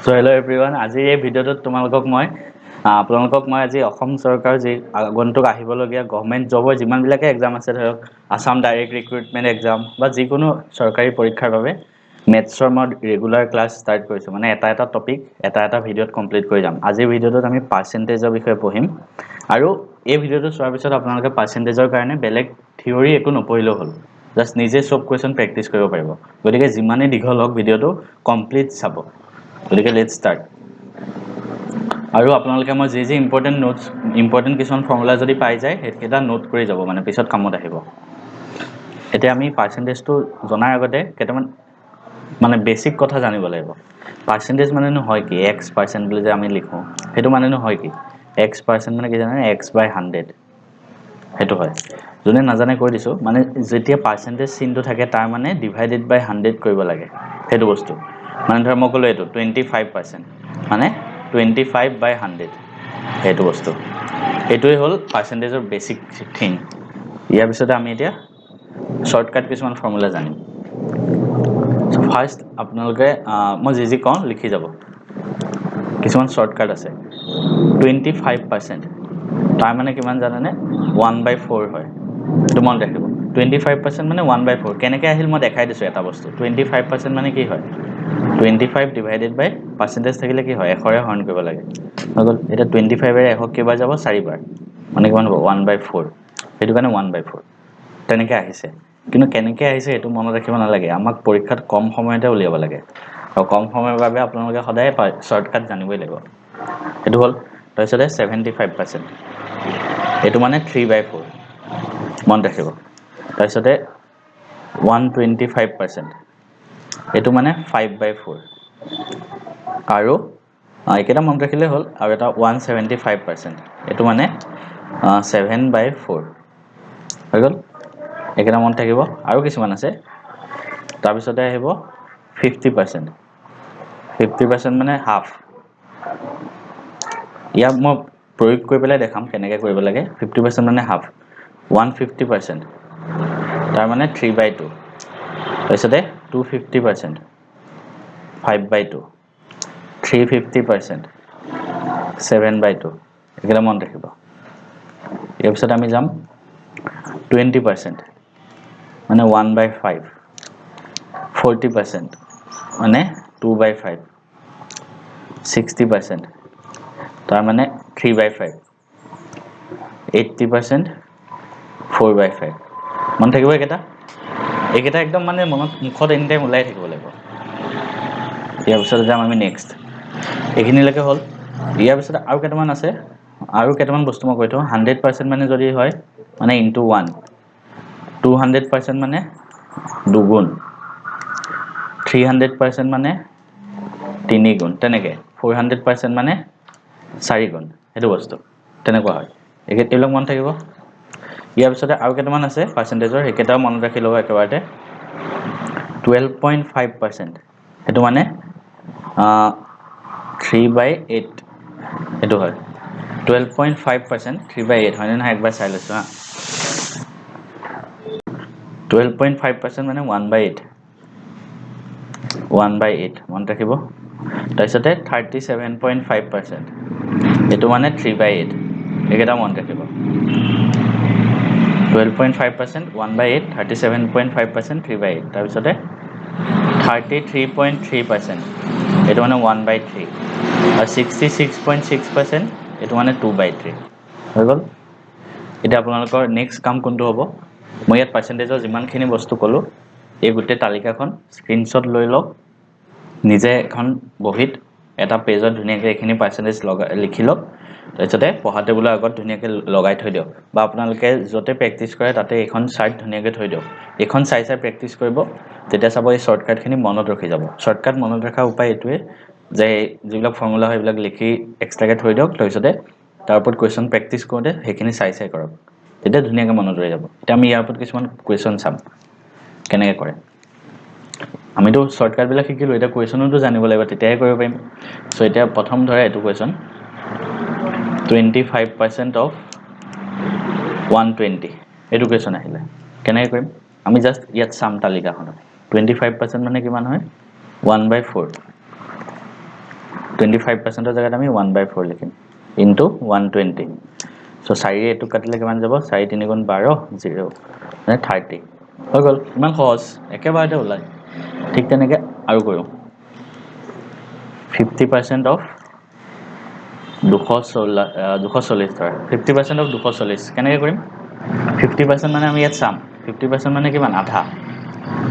চ' hello' everyone, আজিৰ এই ভিডিঅ'টোত আপোনালোকক মই আজি অসম চৰকাৰৰ যি আগন্তুক আহিবলগীয়া গভমেণ্ট জবৰ যিমানবিলাকে এক্সাম আছে, ধৰক আছাম ডাইৰেক্ট ৰিক্ৰুইটমেণ্ট এক্সাম বা যিকোনো চৰকাৰী পৰীক্ষাৰ বাবে মেথছৰ মই ৰেগুলাৰ ক্লাছ ষ্টাৰ্ট কৰিছোঁ। মানে এটা এটা টপিক এটা এটা ভিডিঅ'ত কমপ্লিট কৰি যাম। আজিৰ ভিডিঅ'টোত আমি পাৰ্চেণ্টেজৰ বিষয়ে পঢ়িম আৰু এই ভিডিঅ'টো চোৱাৰ পিছত আপোনালোকে পাৰ্চেণ্টেজৰ কাৰণে বেলেগ থিয়ৰী একো নপঢ়িলেও হ'ল, জাষ্ট নিজে চব কুৱেশ্যন প্ৰেক্টিছ কৰিব পাৰিব। গতিকে যিমানেই দীঘল হওক, ভিডিঅ'টো কমপ্লিট চাব। গতিকে let's start. আৰু আপোনালোকে মই যি যি ইম্পৰ্টেণ্ট নোটছ, ইম্পৰ্টেণ্ট কিছুমান ফৰ্মুলা যদি পাই যায়, সেইকেইটা নোট কৰি যাব, মানে পিছত কামত আহিব। এতিয়া আমি পাৰ্চেণ্টেজটো জনাৰ আগতে কেইটামান মানে বেছিক কথা জানিব লাগিব। পাৰ্চেণ্টেজ মানেনো হয় কি? এক্স পাৰ্চেণ্ট বুলি যে আমি লিখোঁ, সেইটো মানেনো হয় কি? এক্স পাৰ্চেণ্ট মানে কি জানে? এক্স বাই 100, সেইটো হয়। যোনে নাজানে কৈ দিছোঁ, মানে যেতিয়া পাৰ্চেণ্টেজ চিনটো থাকে, তাৰ মানে ডিভাইডেড বাই 100 কৰিব লাগে সেইটো বস্তু। মানে ধৰ মই ক'লোঁ এইটো 25%, মানে 25 বাই 100, সেইটো বস্তু। এইটোৱে হ'ল পাৰ্চেণ্টেজৰ বেছিক থিং। ইয়াৰ পিছতে আমি এতিয়া শ্বৰ্টকাট কিছুমান ফৰ্মুলা জানিম। ফাৰ্ষ্ট আপোনালোকে মই যি যি কওঁ লিখি যাব। কিছুমান শ্বৰ্টকাট আছে। 25%, তাৰ মানে কিমান জানেনে? 1/4 হয়। এইটো মনত ৰাখিব। 25% মানে 1/4। কেনেকৈ আহিল মই দেখাই দিছোঁ এটা বস্তু। 25% মানে কি হয়? 25 ডিভাইডেড বাই, পাৰ্চেণ্টেজ থাকিলে কি হয়? 100ৰে হৰণ কৰিব লাগে, হৈ গ'ল। এতিয়া 25ৰে 100 কেইবাৰ যাব? চাৰিবাৰ। মানে কিমান হ'ব? 1/4। সেইটো কাৰণে 1/4 তেনেকৈ আহিছে। কিন্তু কেনেকৈ আহিছে সেইটো মনত ৰাখিব নালাগে। আমাক পৰীক্ষাত কম সময়তে উলিয়াব লাগে আৰু কম সময়ৰ বাবে আপোনালোকে সদায় শ্বৰ্টকাট জানিবই লাগিব। সেইটো হ'ল। তাৰপিছতে 75%, এইটো মানে 3/4, মনত ৰাখিব। তাৰপিছতে 125%, এইটো মানে 5/4। আৰু এইকেইটা মনত ৰাখিলেই হ'ল। আৰু এটা 175%, এইটো মানে 7/4 হৈ গ'ল। এইকেইটা মনত থাকিব। আৰু কিছুমান আছে। তাৰপিছতে আহিব 50%। 50% মানে হাফ। ইয়াক মই প্ৰয়োগ কৰি পেলাই দেখাম কেনেকৈ কৰিব লাগে। 50% মানে হাফ। 150%, তাৰ মানে 3/2। তাৰপিছতে 250%, 5/2। 350%, 7/2। এইকেইটা মনত ৰাখিব। ইয়াৰ পিছত আমি যাম 20% মানে 1/5, 40% মানে 2/5, 60% তাৰ মানে 3/5, 80% 4/5। মনত থাকিব এইকেইটা। এইকেইটা একদম মানে মনত মুখত এনি টাইম ওলাই থাকিব লাগিব। ইয়াৰ পিছত যাম আমি নেক্সট। এইখিনিলৈকে হ'ল। ইয়াৰ পিছত আৰু কেইটামান আছে, আৰু কেইটামান বস্তু মই কৈ থওঁ। 100% মানে যদি হয়, মানে ইনটু 1। 200% মানে দুগুণ। 300% মানে তিনি গুণ। তেনেকৈ 400% মানে চাৰি গুণ। সেইটো বস্তু তেনেকুৱা হয়। এইবিলাক মনত থাকিব। ইয়াৰ পিছতে আৰু কেইটামান আছে পাৰ্চেণ্টেজৰ, সেইকেইটাও মনত ৰাখি ল'ব একেবাৰতে। 12.5%, সেইটো মানে 3/8, সেইটো হয়। 12.5% 3/8 হয়নে নহয় একবাৰ চাই লৈছোঁ। হা, 12.5% মানে 1/8, 1/8 মনত ৰাখিব। তাৰপিছতে 37.5%, এইটো মানে 3/8। এইকেইটা মনত ৰাখিব। 12.5% 1/8, 37.5% 3/8। তাৰপিছতে 33.3%, এইটো মানে 1/3। আৰু 66.6%, এইটো মানে 2/3 হৈ গ'ল। এতিয়া আপোনালোকৰ নেক্সট কাম কোনটো হ'ব? মই ইয়াত পাৰ্চেণ্টেজৰ যিমানখিনি বস্তু ক'লোঁ, এই গোটেই তালিকাখন স্ক্ৰীনশ্বট লৈ লওক। নিজে এখন বহীত এটা পেজত ধুনীয়াকৈ এইখিনি পাৰ্চেণ্টেজ লগাই লিখি লওক। তাৰপিছতে পঢ়া টেবুলৰ আগত ধুনীয়াকৈ লগাই থৈ দিয়ক বা আপোনালোকে য'তে প্ৰেক্টিছ কৰে তাতে এইখন চাৰ্ট ধুনীয়াকৈ থৈ দিয়ক। এইখন চাই চাই প্ৰেক্টিছ কৰিব। তেতিয়া চাব এই শ্বৰ্টকাটখিনি মনত ৰখি যাব। শ্বৰ্টকাট মনত ৰখাৰ উপায় এইটোৱে যে যিবিলাক ফৰ্মুলা হয়, সেইবিলাক লিখি এক্সট্ৰাকৈ থৈ দিয়ক। তাৰপিছতে তাৰ ওপৰত কুৱেশ্যন প্ৰেক্টিছ কৰোঁতে সেইখিনি চাই চাই কৰক, তেতিয়া ধুনীয়াকৈ মনত ৰৈ যাব। এতিয়া আমি ইয়াৰ ওপৰত কিছুমান কুৱেশ্যন চাম কেনেকৈ কৰে। আমিতো শ্বৰ্টকাটবিলাক শিকিলোঁ, এতিয়া কুৱেশ্যনোতো জানিব লাগিব, তেতিয়াহে কৰিব পাৰিম। চ' এতিয়া প্ৰথম ধৰা এইটো কুৱেশ্যন, 25% অফ 120, এইটো কুৱেশ্যন আহিলে কেনেকৈ কৰিম? আমি জাষ্ট ইয়াত চাম তালিকাখনত। 25% মানে কিমান হয়? 1/4। 25%ৰ জেগাত আমি 1/4 লিখিম ইনটু 120। চ' চাৰিৰে এইটোক কাটিলে কিমান যাব, চাৰি তিনি গুণ বাৰ, জিৰ', মানে 30 হৈ গ'ল। ইমান সহজ, একেবাৰতে ওলায়। ঠিক তেনেকৈ আৰু কৰোঁ, 50% অফ 240 ধৰা, 50% অফ 240 কেনেকৈ কৰিম? 50% মানে আমি ইয়াত চাম, 50% মানে কিমান, আধা।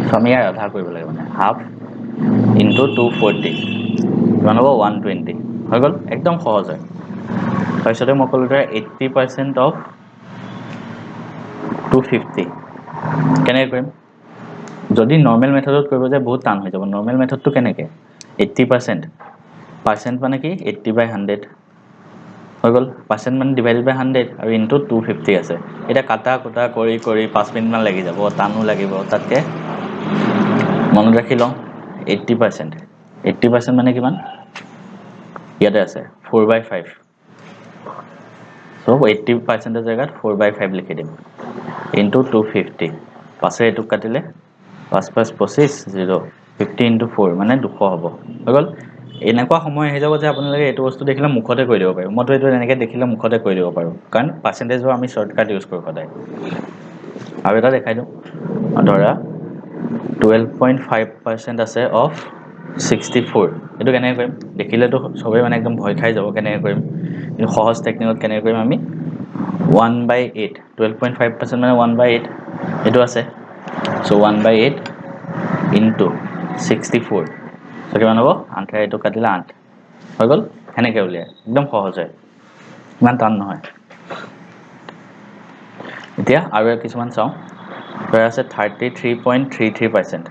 চ' আমি ইয়াৰ আধা কৰিব লাগে, মানে হাফ ইনটু 240 কিমান হ'ব, 120 হৈ গ'ল। একদম সহজ হয়। তাৰপিছতে মই ক'লোঁ ধৰা 80% অফ 250 কেনেকৈ কৰিম? যদি নৰ্মেল মেথডত কৰিব যায় বহুত টান হৈ যাব। নৰ্মেল মেথডটো কেনেকৈ, 80%, পাৰ্চেণ্ট মানে কি, 80/100 হৈ গ'ল। পাৰ্চেণ্ট মানে ডিভাইডেড বাই 100 আৰু ইনটু 250 আছে। এতিয়া কাটা কুটা কৰি কৰি 5 মিনিটমান লাগি যাব, টানো লাগিব। তাতকৈ মনত ৰাখি লওঁ, 80%, 80% মানে কিমান, ইয়াতে আছে 4/5। চ' 80%ৰ জেগাত 4/5 লিখি দিম ইনটু 250। পাঁচেৰে এইটোক কাটিলে পাঁচ পাঁচ পঁচিছ, জিৰ', ফিফটি ইনটু ফ'ৰ মানে দুশ হ'ব, হৈ গ'ল। এনেকুৱা সময় আহি যাব যে আপোনালোকে এইটো বস্তু দেখিলে মুখতে কৈ দিব পাৰিব। মইতো এইটো এনেকৈ দেখিলে মুখতে কৈ দিব পাৰোঁ, কাৰণ পাৰ্চেণ্টেজৰ আমি শ্বৰ্টকাট ইউজ কৰোঁ সদায়। আৰু এটা দেখাই দিওঁ, ধৰা 12.5% আছে অফ 64, এইটো কেনেকৈ কৰিম? দেখিলেতো চবেই মানে একদম ভয় খাই যাব কেনেকৈ কৰিম, কিন্তু সহজ টেকনিকত কেনেকৈ কৰিম আমি, 1/8, 12.5% মানে 1/8 এইটো আছে। চ' 1/8 ইনটু 64, চ' কিমান হ'ব, আঠেৰে এইটো কাটিলে 8 হৈ গ'ল। সেনেকৈ উলিয়াই একদম সহজ হয়, ইমান টান নহয়। এতিয়া আৰু কিছুমান চাওঁ, ধৰা আছে 33.33%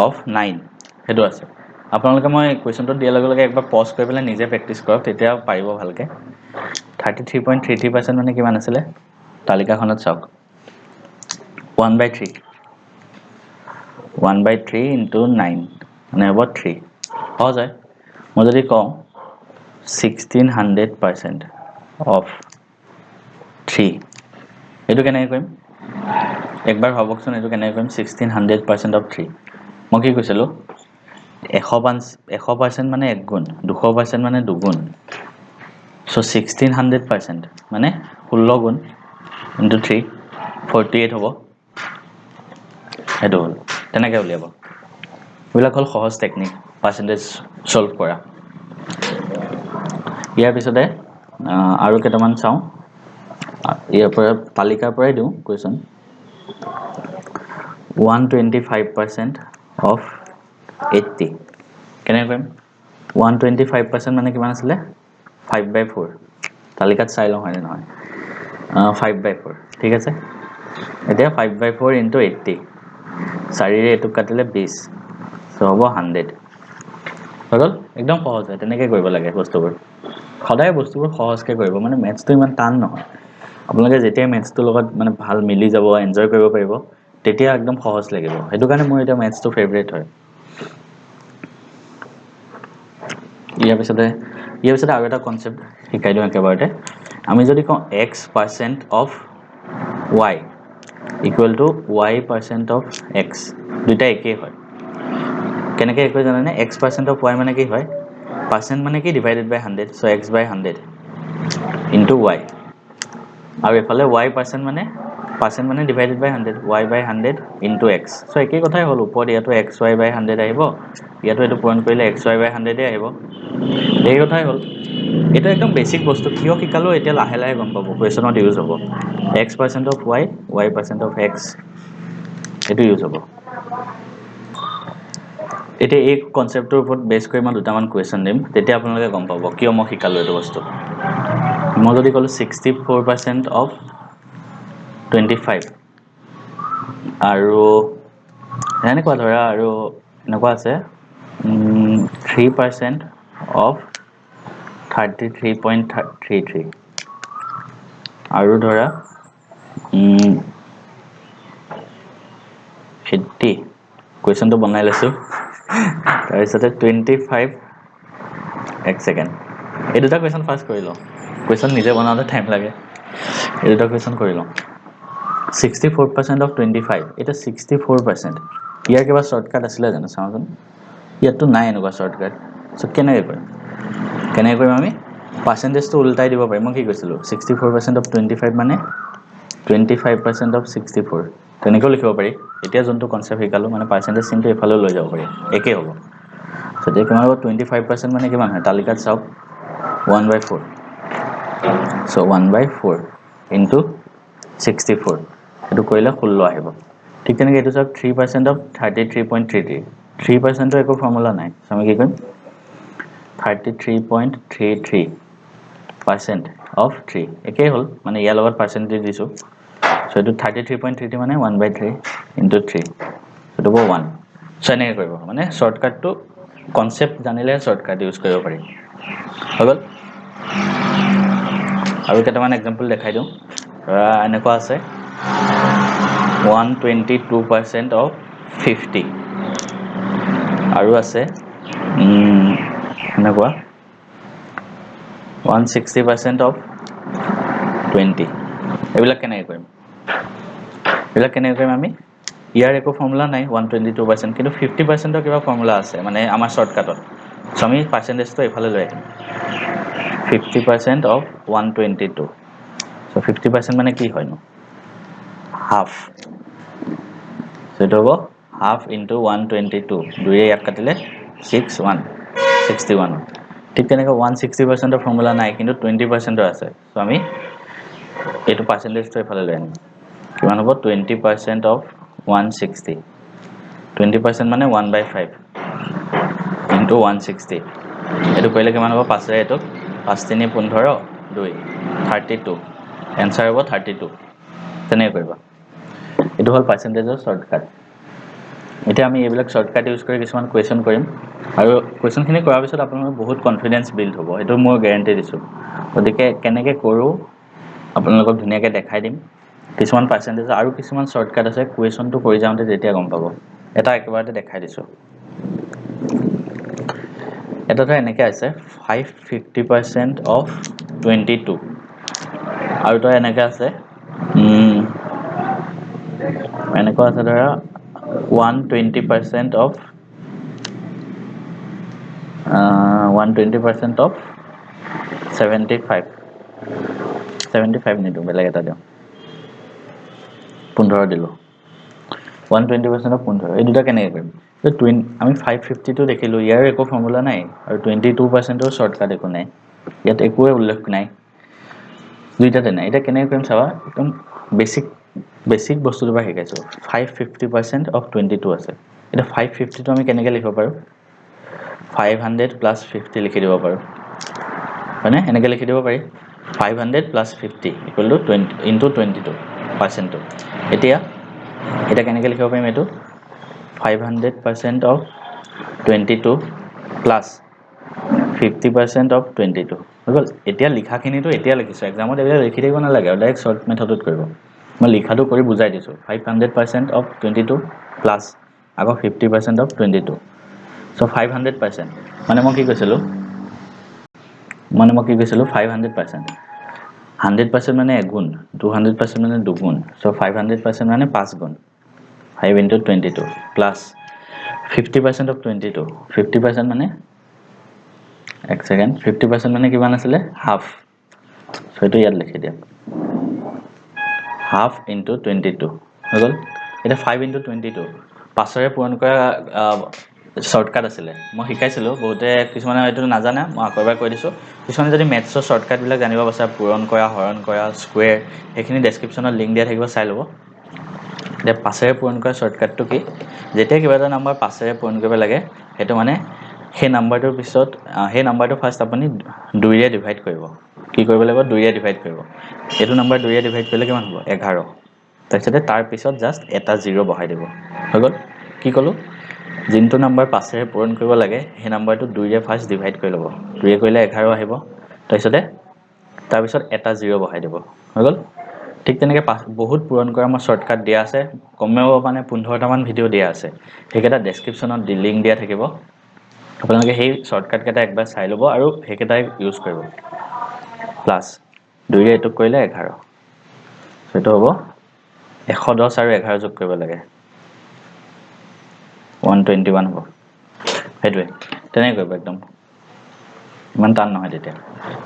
অফ 9, সেইটো আছে। আপোনালোকে মই কুৱেশ্যনটো দিয়াৰ লগে লগে একবাৰ পজ কৰি পেলাই নিজে প্ৰেক্টিছ কৰক, তেতিয়া পাৰিব ভালকৈ। 33.33% মানে কিমান আছিলে তালিকাখনত চাওক, 1/3, 1/3 ইনটু 9 মানে হ'ব 3। সহজ হয়। মই যদি কওঁ 1600% অফ 3, এইটো কেনেকৈ কৰিম একবাৰ ভাবকচোন, এইটো কেনেকৈ কৰিম, 1600% অফ 3। মই কি কৈছিলোঁ, 100% মানে এক গুণ, 200% মানে দুগুণ। চ' 1600% মানে 16 গুণ ইনটু 3, 48 হ'ব। সেইটো হ'ল, তেনেকৈ উলিয়াব। এইবিলাক হ'ল সহজ টেকনিক পাৰ্চেণ্টেজ ছল্ভ কৰা। ইয়াৰ পিছতে আৰু কেইটামান চাওঁ, ইয়াৰ পৰা তালিকাৰ পৰাই দিওঁ কুৱেশ্যন। 125% অফ 80 কেনেকৈ কৰিম? 125% মানে কিমান আছিলে, 5/4। তালিকাত চাই লওঁ হয়নে নহয়, 5/4, ঠিক আছে। এতিয়া 5/4 ইনটু 80, চাৰিৰে এইটোক কাটিলে 20, চ' হ'ব 100 হৈ গ'ল। একদম সহজ হয়, তেনেকৈ কৰিব লাগে বস্তুবোৰ। সদায় বস্তুবোৰ সহজকৈ কৰিব, মানে মেথছটো ইমান টান নহয়। আপোনালোকে যেতিয়াই মেথছটোৰ লগত মানে ভাল মিলি যাব, এনজয় কৰিব পাৰিব, তেতিয়া একদম সহজ লাগিব। সেইটো কাৰণে মোৰ এতিয়া মেথছটো ফেভৰেট হয়। ইয়াৰ পিছতে আৰু এটা কনচেপ্ট শিকাই দিওঁ একেবাৰতে। আমি যদি কওঁ x percent of y equal to y percent of x, দুইটা একেই হয়। কেনেকৈ একে জানেনে? এক্স পাৰ্চেণ্ট অফ ৱাই মানে কি হয়, পাৰ্চেণ্ট মানে কি, divided by 100, so x by 100 into y. আৰু এইফালে ৱাই পাৰ্চেণ্ট মানে, পাৰ্চেণ্ট মানে divided by 100, y by 100 into x. So একেই কথাই হ'ল, ওপৰত ইয়াতো এক্স ৱাই বাই 100 আহিব, ইয়াতো এইটো পূৰণ কৰিলে এক্স ৱাই বাই হাণ্ড্ৰেডেই আহিব, এই কথাই হ'ল। এইটো একদম বেছিক বস্তু, কিয় শিকালোঁ এতিয়া লাহে লাহে গম পাব, কুৱেশ্যনত ইউজ হ'ব। X percent of y, y percent of x, এইটো ইউজ হ'ব। এতিয়া এই কনচেপ্টটোৰ ওপৰত বেছ কৰি মই দুটামান কুৱেশ্যন দিম, তেতিয়া আপোনালোকে গম পাব কিয় মই শিকালোঁ এইটো বস্তু। মই যদি ক'লোঁ 64% অফ 25, আৰু এনেকুৱা ধৰা আৰু এনেকুৱা আছে 3% অফ 33.33, আৰু ধৰা 80, কুৱেশ্যনটো বনাই লৈছোঁ। তাৰপিছতে 25, এক ছেকেণ্ড, এই দুটা কুৱেশ্যন ফাৰ্ষ্ট কৰি লওঁ, কুৱেশ্যন নিজে বনাওঁতে টাইম লাগে। এই দুটা কুৱেশ্যন কৰি লওঁ। 64% অফ 25, এতিয়া 64%, ইয়াৰ কিবা শ্বৰ্টকাট আছিলে জানো চাওঁচোন। ইয়াততো নাই এনেকুৱা শ্বৰ্টকাট। চ' কেনেকৈ কৰিম? কেনেকৈ কৰিম আমি? পাৰ্চেণ্টেজটো ওল্টাই দিব পাৰিম। মই কি কৈছিলোঁ? 64% of 25 মানে 25% of 64, তেনেকৈও লিখিব পাৰি। এতিয়া যোনটো কনচেপ্ট শিকালোঁ, মানে পাৰ্চেণ্টেজ চিনটো এইফালেও লৈ যাব পাৰি, একেই হ'ব। চ' এতিয়া কিমান হ'ব? 25% মানে কিমান হয় তালিকাত চাওক, 1/4। So 1/4 into 64, এইটো কৰিলে 16 আহিব। ঠিক তেনেকৈ এইটো চাওক, 3% of 33.33। Three পাৰ্চেণ্টৰ একো ফৰ্মুলা নাই। চ' আমি কি কৰিম? 33.33% of three, একেই হ'ল, মানে ইয়াৰ লগত পাৰ্চেণ্টেজ দিছোঁ। চ' এইটো 33.33 মানে 1/3 into three, সেইটো হ'ব ওৱান। চ' এনেকৈ কৰিব, মানে শ্বৰ্টকাটটো কনচেপ্ট জানিলেহে শ্বৰ্টকাট ইউজ কৰিব পাৰি। হৈ গ'ল। আৰু কেইটামান এক্সাম্পল দেখাই দিওঁ। ধৰা এনেকুৱা আছে, 122% of 50, আৰু আছে এনেকুৱা 160% of 20। এইবিলাক কেনেকৈ কৰিম? এইবিলাক কেনেকৈ কৰিম আমি? ইয়াৰ একো ফৰ্মুলা নাই 122%, কিন্তু 50%ৰ কিবা ফৰ্মুলা আছে, মানে আমাৰ শ্বৰ্টকাটত। চ' আমি পাৰ্চেণ্টেজটো এইফালে লৈ আহিম, 50% of 122। So 50% মানে কি হয়নো? হাফ। চ' এইটো হ'ব হাফ ইণ্টু 122, দুয়ে ইয়াক কাটিলে ছিক্স ওৱান, 61। ঠিক তেনেকৈ 160%ৰ ফৰ্মুলা নাই, কিন্তু 20%ৰ আছে। চ' আমি এইটো পাৰ্চেণ্টেজটো এইফালে লৈ আনিম। কিমান হ'ব? 20% of 160। 20% মানে 1/5 into 160। এইটো কৰিলে কিমান হ'ব? পাঁচেৰে এইটোক, পাঁচ তিনি 15, দুই, 32। এনচাৰ হ'ব 32। তেনেকৈ কৰিবা। এইটো হ'ল পাৰ্চেণ্টেজৰ শ্বৰ্টকাট। এতিয়া আমি এইবিলাক শ্বৰ্টকাট ইউজ কৰি কিছুমান কুৱেশ্যন কৰিম আৰু কুৱেশ্যনখিনি কৰাৰ পিছত আপোনালোকৰ বহুত কনফিডেঞ্চ বিল্ড হ'ব, সেইটো মই গেৰেণ্টি দিছোঁ। গতিকে কেনেকৈ কৰোঁ আপোনালোকক ধুনীয়াকৈ দেখাই দিম। কিছুমান পাৰ্চেণ্টেজ আৰু কিছুমান শ্বৰ্টকাট আছে, কুৱেশ্যনটো কৰি যাওঁতে তেতিয়া গম পাব। এটা একেবাৰতে দেখাই দিছোঁ। এটা ধৰা এনেকৈ আছে, 550% of 22, আৰু ধৰা এনেকৈ আছে, এনেকুৱা আছে ধৰা 120% of 75। 75 নিদিওঁ, বেলেগ এটা দিওঁ, 15 দিলোঁ। 120% অফ 15, এই দুটা কেনেকৈ কৰিম? আমি 550টো দেখিলোঁ, ইয়াৰ একো ফৰ্মুলা নাই আৰু 22%ৰ শ্বৰ্টকাট একো নাই, ইয়াত একোৱে উল্লেখ নাই, দুইটাতে নাই। এতিয়া কেনেকৈ কৰিম চাবা, একদম বেছিক বেছিক বস্তুটোৰ পৰা শিকাইছোঁ। 550% of 22 আছে। এতিয়া 550টো আমি কেনেকৈ লিখিব পাৰোঁ? 500 প্লাছ 50 লিখি দিব পাৰোঁ, হয়নে? এনেকৈ লিখি দিব পাৰি, 500 plus 50 equal to 20 into 22 পাৰ্চেণ্টটো। এতিয়া কেনেকৈ লিখিব পাৰিম এইটো? 500% of 22 plus 50% of 22 হৈ গ'ল। এতিয়া লিখাখিনিতো এতিয়া লিখিছোঁ, এক্সামত এইবিলাক লিখি থাকিব নালাগে আৰু ডাইৰেক্ট শ্বৰ্ট মেথডত কৰিব। মই লিখাটো কৰি বুজাই দিছোঁ। 500% of 22 plus আকৌ 50% of 22। So 500% মানে মই কি কৈছিলোঁ? 500%, 100% মানে এগুণ, 200% মানে দুগুণ। চ' 500% মানে পাঁচ গুণ, 5 into 22 plus 50% of 22। 50% মানে, এক ছেকেণ্ড, 50% মানে কিমান আছিলে? হাফ। চ' এইটো ইয়াত লিখি দিয়ক, হাফ ইণ্টু 22 হৈ গ'ল। এতিয়া 5 ইণ্টু 22, পাঁচৰে পূৰণ কৰা শ্বৰ্টকাট আছিলে, মই শিকাইছিলোঁ। বহুতে কিছুমানে এইটো নাজানে, মই আকৌ এবাৰ কৈ দিছোঁ। কিছুমানে যদি মেথছৰ শ্বৰ্টকাটবিলাক জানিব বিচাৰে, পূৰণ কৰা, হৰণ কৰা, স্কুৱেৰ, সেইখিনি ডেছক্ৰিপশ্যনত লিংক দিয়া থাকিব, চাই ল'ব। এতিয়া পাঁচেৰে পূৰণ কৰা শ্বৰ্টকাটটো কি? যেতিয়া কিবা এটা নাম্বাৰ পাঁচেৰে পূৰণ কৰিব লাগে, সেইটো মানে সেই নাম্বাৰটোৰ পিছত সেই নাম্বাৰটো ফাৰ্ষ্ট আপুনি দুইৰে ডিভাইড কৰিব। কি কৰিব লাগিব? দুইৰে ডিভাইড কৰিব। এইটো নাম্বাৰ দুইৰে ডিভাইড কৰিলে কিমান হ'ব? 11। তাৰপিছতে তাৰপিছত জাষ্ট এটা জিৰ' বহাই দিব, হৈ গ'ল। কি ক'লোঁ? যোনটো নাম্বাৰ পাঁচেৰে পূৰণ কৰিব লাগে, সেই নাম্বাৰটো দুইৰে ফাৰ্ষ্ট ডিভাইড কৰি ল'ব। দুইৰে কৰিলে 11 আহিব, তাৰপিছতে তাৰপিছত এটা জিৰ' বহাই দিব, হৈ গ'ল। ঠিক তেনেকৈ পাঁচ বহুত পূৰণ কৰা মই শ্বৰ্টকাট দিয়া আছে, কমেও মানে 15টামান ভিডিঅ' দিয়া আছে। সেইকেইটা ডেছক্ৰিপশ্যনত লিংক দিয়া থাকিব, আপোনালোকে সেই শ্বৰ্টকাটকেইটা একবাৰ চাই ল'ব আৰু সেইকেইটাই ইউজ কৰিব। প্লাছ দুইৰে এইটোক কৰিলে 11, সেইটো হ'ব 110 আৰু 11 যোগ কৰিব লাগে, 121 হ'ব। সেইটোৱে তেনেকৈ কৰিব একদম। ইমান টান নহয় তেতিয়া।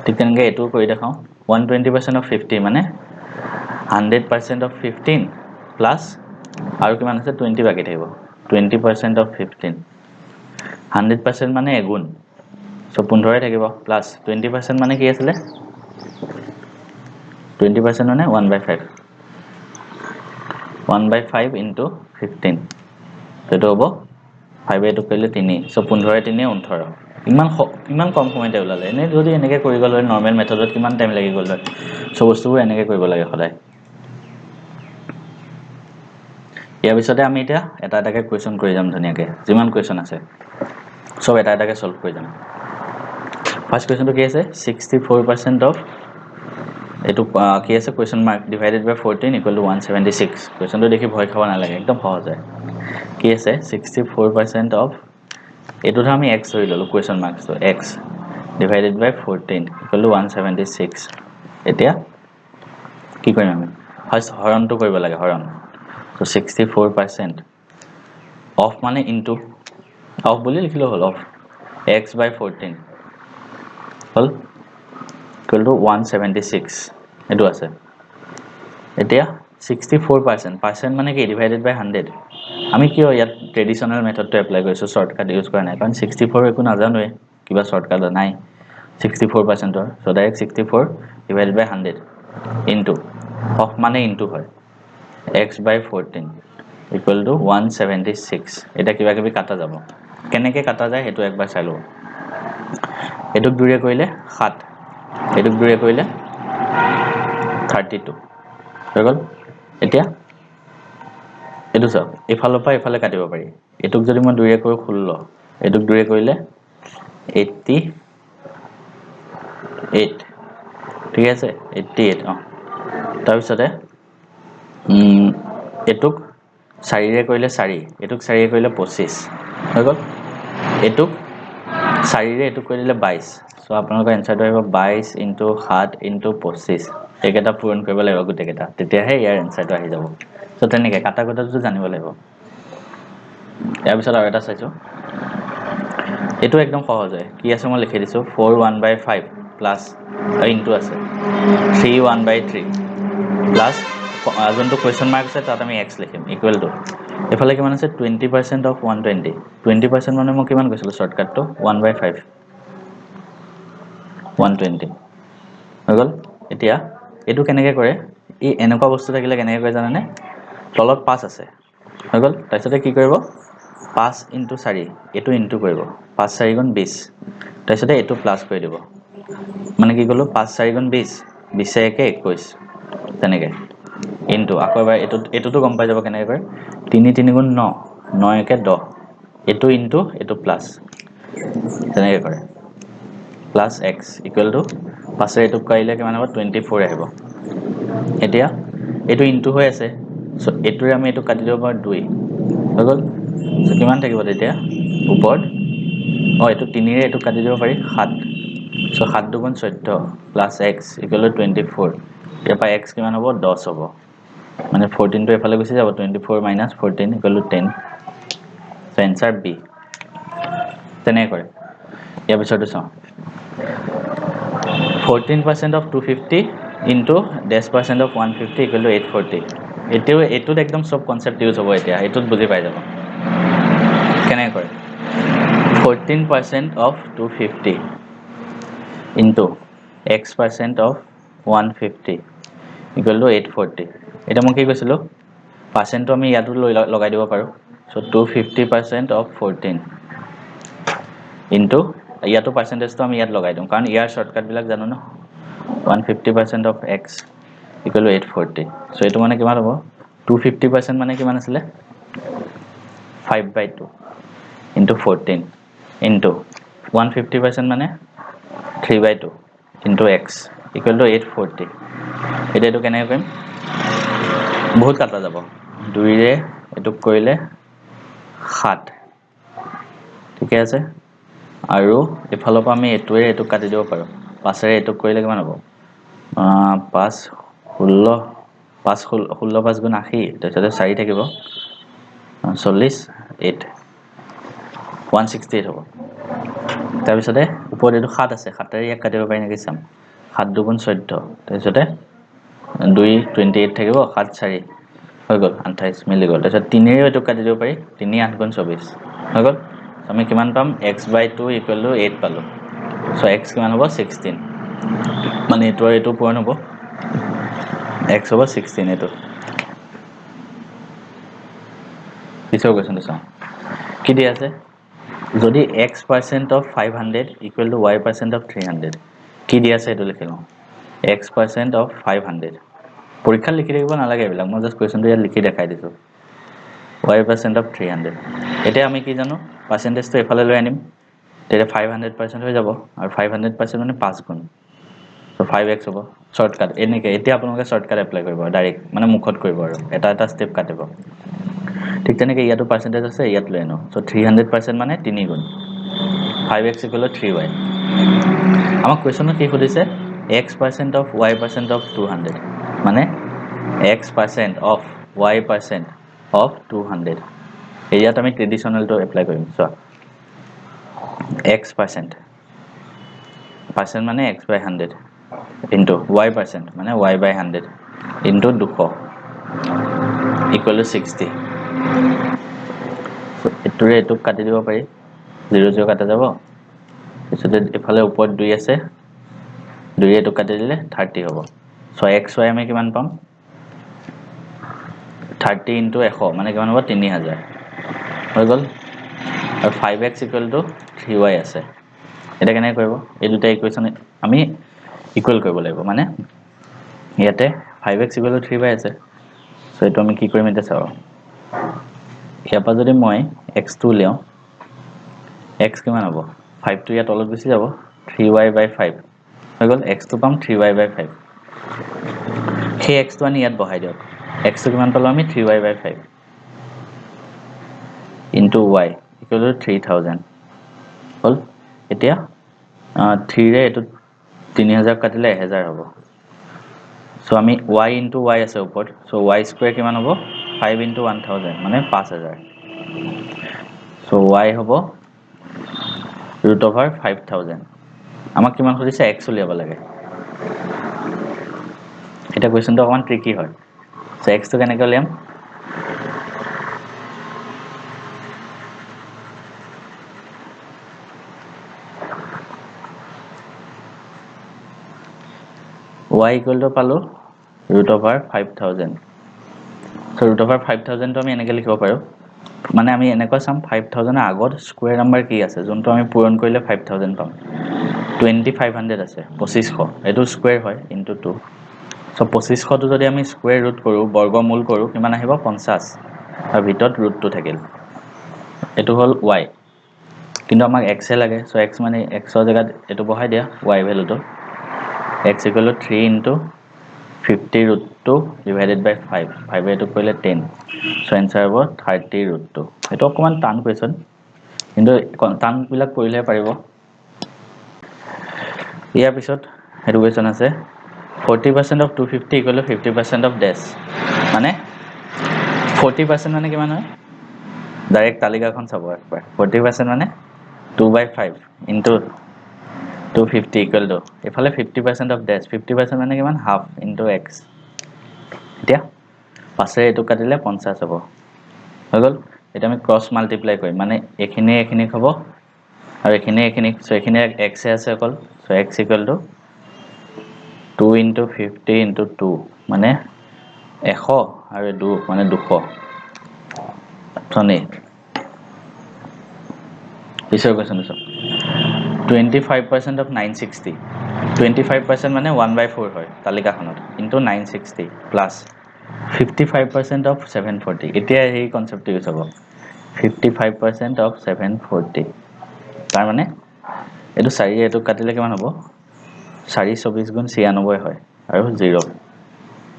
ঠিক তেনেকৈ এইটোও কৰি দেখাওঁ। 120% অফ 50 মানে 100% অফ 15 প্লাছ আৰু কিমান আছে, 20 বাকী থাকিব। 20% অফ 15, 100% মানে এগুণ, চ' 15 থাকিব, প্লাছ 20% মানে কি আছিলে, 20% মানে 1/5, 1/5 ইনটু 15, সেইটো হ'ব ফাইভে এইটো কৰিলে 3, চ' 15 3 18। ইমান কম সময়তে ওলালে। এনেই যদি এনেকৈ কৰি গ'ল হয় নৰ্মেল মেথডত কিমান টাইম লাগি গ'ল হয়। চ' বস্তুবোৰ এনেকৈ কৰিব লাগে সদায়। ইয়াৰ পিছতে আমি এতিয়া এটা এটাকৈ কুৱেশ্যন কৰি যাম ধুনীয়াকৈ, যিমান কুৱেশ্যন আছে চব এটা এটাকৈ ছল্ভ কৰি যাম। ফাৰ্ষ্ট কুৱেশ্যনটো কি আছে, 64% অফ এইটো কি আছে, question mark divided by 14 equal to 176। কুৱেশ্যনটো দেখি ভয় খাব নালাগে, একদম সহজ হয়। কি আছে, 64% অফ এইটো ধৰ আমি এক্স ধৰি ল'লোঁ, question মাৰ্কটো x divided by 14 equal to 176। এতিয়া কি কৰিম আমি, ফাৰ্ষ্ট হৰণটো কৰিব লাগে, হৰণ। চ' 64% অফ মানে ইনটু, অফ বুলি লিখিলেও হ'ল, অফ এক্স বাই 14 হ'ল ইকুৱেল টু 176, এইটো আছে। এতিয়া 64%, পাৰ্চেণ্ট মানে কি, ডিভাইডেড বাই 100। আমি কিয় ইয়াত ট্ৰেডিশ্যনেল মেথডটো এপ্লাই কৰিছোঁ, শ্বৰ্টকাট ইউজ কৰা নাই, কাৰণ 64 একো নাজানোৱে, কিবা শ্বৰ্টকাট নাই 64%ৰ। So' direct 64 divided by 100 into, of মানে ইনটু হয়, এক্স বাই 14 ইকুৱেল টু 176। এতিয়া কিবা কিবি কাটা যাব, কেনেকৈ কাটা যায় সেইটো একবাৰ চাই ল'ব। এইটোক দুৰে কৰিলে 7, এইটোক দুৰে কৰিলে 32 হৈ গ'ল। এতিয়া এইটো চাওক, এইফালৰ পৰা এইফালে কাটিব পাৰি। এইটোক যদি মই দুৰে কৰোঁ 16, এইটোক দুৰে কৰিলে 88, ঠিক আছে, 88, অঁ। তাৰপিছতে এইটোক চাৰিৰে কৰিলে 4, এইটোক চাৰিৰে কৰিলে 25 হৈ গ'ল। এইটোক চাৰিৰে এইটোক কৰি দিলে 22। চ' আপোনালোকৰ এনচাৰটো আহিব 22 ইনটু 7 ইনটু 25। এইকেইটা পূৰণ কৰিব লাগিব গোটেইকেইটা, তেতিয়াহে ইয়াৰ এনচাৰটো আহি যাব। চ' তেনেকৈ কাটা কুটাটোতো জানিব লাগিব। ইয়াৰ পিছত আৰু এটা চাইছোঁ, এইটো একদম সহজ হয়। কি আছে মই লিখি দিছোঁ, 4 1/5 প্লাছ ইনটু আছে 3 1/3 প্লাছ যোনটো কুৱেশ্যন মাৰ্ক আছে তাত আমি এক্স লিখিম, ইকুৱেল টু এইফালে কিমান আছে, 20% অফ 120। 20% মানে মই কিমান কৈছিলোঁ শ্বৰ্টকাটটো, 1/5, 120 হৈ গ'ল। এতিয়া এইটো কেনেকৈ কৰে, এই এনেকুৱা বস্তু থাকিলে কেনেকৈ কৰে জানেনে, তলত 5 আছে হৈ গ'ল, তাৰপিছতে কি কৰিব, 5 ইনটু 4, এইটো ইনটু কৰিব, 5 4 গুণ 20, তাৰপিছতে এইটো প্লাছ কৰি দিব, মানে কি ক'লোঁ, 5 4 গুণ 20, বিছে একে 21, তেনেকৈ ইনটু আকৌ এবাৰ এইটোতো গম পাই যাব কেনেকৈ কৰে, 3 3 গুণ 9, 9 একে 10, এইটো ইনটু এইটো প্লাছ, তেনেকৈ কৰে, প্লাছ এক্স ইকুৱেল টু পাঁচেৰে এইটোক কৰিলে কিমান হ'ব, 24 আহিব। এতিয়া এইটো ইনটু হৈ আছে, চ' এইটোৰে আমি এইটো কাটি দিব পাৰোঁ 2 হৈ গ'ল। চ' কিমান থাকিব তেতিয়া ওপৰত, অঁ এইটো তিনিৰে এইটো কাটি দিব পাৰি 7, চ' 7 দুগুণ 14 প্লাছ এক্স ইকুৱেল টু 24। ইয়াৰ পৰা এক্স কিমান হ'ব, 10 হ'ব, মানে 14টো এইফালে গুচি যাব, 24 minus 14 equal to 10, so' answer B. তেনেকৈ কৰে। ইয়াৰ পিছতো চাওঁ, 14% of 250 into dash percent of 150 equal to 840। এতিয়াও এইটোত একদম চব কনচেপ্ট ইউজ হ'ব, এতিয়া এইটোত বুজি পাই যাব কেনেকৈ কৰে। 14% of 250 into x percent of 150 equal to 840। এতিয়া মই কি কৈছিলোঁ, পাৰ্চেণ্টটো আমি ইয়াতো লৈ লগাই দিব পাৰোঁ। চ' 250% অফ 14 ইনটু ইয়াতো পাৰ্চেণ্টেজটো আমি ইয়াত লগাই দিওঁ, কাৰণ ইয়াৰ শ্বৰ্টকাটবিলাক জানো ন। 150% of x equal to 840। চ' এইটো মানে কিমান হ'ব, 250% মানে কিমান আছিলে, 5/2 ইনটু 14 ইনটু 150% মানে 3/2 ইনটু এক্স ইকুৱেল টু 840। এতিয়া এইটো কেনেকৈ কৰিম, বহুত কাটা যাব, দুইৰে এইটোক কৰিলে 7, ঠিকে আছে, আৰু এইফালৰ পৰা আমি এইটোৰে এইটোক কাটি দিব পাৰোঁ, পাঁচেৰে এইটোক কৰিলে কিমান হ'ব, পাঁচ ষোল্ল, পাঁচ ষোল্ল পাঁচ গুণ 80, তাৰপিছতে 4 থাকিব, 40, 8, 168 হ'ব। তাৰপিছতে ওপৰত এইটো 7 আছে, সাতেৰে ইয়াক কাটিব পাৰি নেকি চাম, সাত দুগুণ চৈধ্য, তাৰপিছতে দুই টুৱেণ্টি এইট থাকিব, সাত চাৰি হৈ গ'ল আঠাইছ মিলি গ'ল। তাৰপিছত তিনিৰেও এইটোক কাটি দিব পাৰি, তিনি আঠ গুণ চৌবিছ হৈ গ'ল। আমি কিমান পাম, x by two equal to eight পালোঁ। চ' এক্স কিমান হ'ব, ছিক্সটিন, মানে এইটো আৰু এইটো পূৰণ হ'ব, এক্স হ'ব ছিক্সটিন। এইটো পিছৰ কুৱেশ্যনটো চাওঁ কি দিয়া আছে। যদি x percent of five hundred equal to y percent of three hundred, কি দিয়া আছে সেইটো লিখি লওঁ। X percent of five hundred, পৰীক্ষাত লিখি থাকিব নালাগে এইবিলাক, মই জাষ্ট কুৱেশ্যনটো ইয়াত লিখি দেখাই দিছোঁ। Y percent of three hundred, এতিয়া আমি কি জানো, পাৰ্চেণ্টেজটো এইফালে লৈ আনিম, তেতিয়া ফাইভ হাণ্ড্ৰেড পাৰ্চেণ্ট হৈ যাব, আৰু ফাইভ হাণ্ড্ৰেড পাৰ্চেণ্ট মানে পাঁচ গুণ, চ' ফাইভ এক্স হ'ব। শ্বৰ্টকাট এনেকৈ এতিয়া আপোনালোকে শ্বৰ্টকাট এপ্লাই কৰিব, ডাইৰেক্ট মানে মুখত কৰিব আৰু এটা এটা ষ্টেপ কাটিব। ঠিক তেনেকৈ ইয়াতো পাৰ্চেণ্টেজ আছে, ইয়াত লৈ আনো। চ' থ্ৰী হাণ্ড্ৰেড পাৰ্চেণ্ট মানে তিনি গুণ, five x equal to three y. আমাক কুৱেশ্যনত কি সুধিছে, x percent of y percent of two hundred, মানে x percent of y percent of two hundred. ইয়াত আমি ট্ৰেডিশ্যনেলটো এপ্লাই কৰিম। চোৱা, এক্স পাৰ্চেণ্ট, পাৰ্চেণ্ট মানে x by hundred into y percent মানে ৱাই বাই হাণ্ড্ৰেড ইনটু দুশ ইকুৱেল টু ছিক্সটি। এইটোৰে এইটোক কাটি দিব পাৰি, জিৰ' জিৰ' কাটা যাব। তাৰপিছতে এইফালে ওপৰত দুই আছে, দুইৰে এইটোক কাটি দিলে থাৰ্টি হ'ব। চ' এক্স ৱাই আমি কিমান পাম, থাৰ্টি ইনটু এশ মানে কিমান হ'ব, তিনি হাজাৰ হৈ গ'ল। আৰু five x equal to three y আছে। এতিয়া কেনেকৈ কৰিব, এই দুটা ইকুৱেশ্যন আমি ইকুৱেল কৰিব লাগিব, মানে ইয়াতে five x equal to three y আছে। চ' এইটো আমি কি কৰিম এতিয়া চাওঁ, ইয়াৰ পৰা যদি মই এক্সটো উলিয়াওঁ, এক্স কিমান হ'ব, ফাইভটো ইয়াত তলত গুচি যাব, থ্ৰী ৱাই বাই ফাইভ হৈ গ'ল। এক্সটো পাম থ্ৰী ৱাই বাই ফাইভ, সেই এক্সটো আনি ইয়াত বহাই দিয়ক। এক্সটো কিমান পালোঁ আমি, three y by five into y equal to three thousand হ'ল। এতিয়া থ্ৰীৰে এইটো তিনি হাজাৰ কাটিলে এহেজাৰ হ'ব। চ' আমি ৱাই ইনটু ৱাই আছে ওপৰত, চ' ৱাই স্কুৱেৰ কিমান হ'ব, ফাইভ ইনটু ওৱান থাউজেণ্ড মানে পাঁচ হাজাৰ। চ' ৱাই হ'ব ৰুট অভাৰ ফাইভ থাউজেণ্ড। আমাক কিমান সুধিছে, এক্স উলিয়াব লাগে। এতিয়া কুৱেশ্যনটো অকণমান ট্ৰিকি হয়। চ' এক্সটো কেনেকৈ উলিয়াম, ৱাই ইকুৱেল টু পালোঁ root over five thousand. So' root over five থাউজেণ্ডটো আমি এনেকৈ লিখিব পাৰোঁ, মানে আমি এনেকুৱা চাম ফাইভ থাউজেণ্ডৰ আগত স্কুৱেৰ নাম্বাৰ কি আছে, যোনটো আমি পূৰণ কৰিলে ফাইভ থাউজেণ্ড পাম। টুৱেণ্টি ফাইভ হাণ্ড্ৰেড আছে, পঁচিছশ, এইটো স্কুৱেৰ হয় ইনটু টু। চ' পঁচিছশটো যদি আমি স্কুৱেৰ ৰুট কৰোঁ, বৰ্গমূল কৰোঁ, কিমান আহিব, পঞ্চাছ, আৰু ভিতৰত ৰুটটো থাকিল। এইটো হ'ল ৱাই, কিন্তু আমাক এক্সহে লাগে। চ' এক্স মানে এক্সৰ জেগাত এইটো বহাই দিয়া, Y ভেলুটো x equal to three into fifty root two divided by five, ফাইভে এইটো কৰিলে টেন। চ' এনচাৰ হ'ব থাৰ্টি ৰুট টু। এইটো অকণমান টান কুৱেশ্যন, কিন্তু টানবিলাক কৰিলেহে পাৰিব। ইয়াৰ পিছত সেইটো কুৱেশ্যন আছে, forty percent of two fifty equal to fifty percent of dash, মানে ফৰ্টি পাৰ্চেণ্ট মানে কিমান হয়, ডাইৰেক্ট তালিকাখন চাব একবাৰ। ফৰ্টি পাৰ্চেণ্ট মানে two by five into two fifty equal to, এইফালে fifty percent of dash, fifty percent মানে কিমান, হাফ ইনটু এক্স। এতিয়া পাঁচেৰে এইটো কাটিলে পঞ্চাছ হ'ব, হৈ গ'ল। এতিয়া আমি ক্ৰছ মাল্টিপ্লাই কৰিম, মানে এইখিনিয়ে এইখিনিক হ'ব আৰু এইখিনিয়ে এইখিনিক, চ' এইখিনিয়ে এক্সে আছে অকল। চ' x equal to two into fifty into two মানে এশ আৰু দু মানে দুশ। Option A. পিছৰ কুৱেশ্যনটো চাওক, twenty five percent of nine sixty, twenty five percent মানে ওৱান বাই ফ'ৰ হয় তালিকাখনত, into nine sixty plus fifty five percent of seven forty. এতিয়া সেই কনচেপ্টটো ইউজ হ'ব, fifty five percent of seven forty, তাৰমানে এইটো চাৰি এইটো কাটিলে কিমান হ'ব, চাৰি চৌবিছ গুণ ছিয়ানব্বৈ হয় আৰু zero'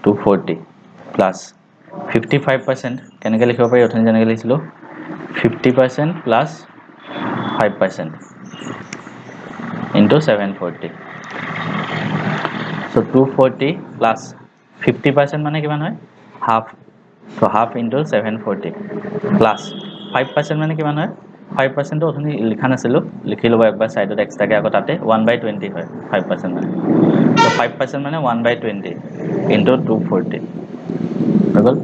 two forty plus fifty five percent কেনেকৈ লিখিব পাৰি, অথনি যেনেকৈ লিখিছিলোঁ, fifty percent plus five percent into seven forty. So' two forty plus fifty percent মানে কিমান হয়, half, so' half into seven forty plus five percent মানে কিমান হয়, 5%টো অথনি লিখা নাছিলোঁ, লিখি ল'ব একবাৰ ছাইডত এক্সট্ৰাকৈ, আকৌ তাতে 1/20 হয় 5% মানে। ত' 5% মানে 1/20 ইনটু 240 হৈ গ'ল,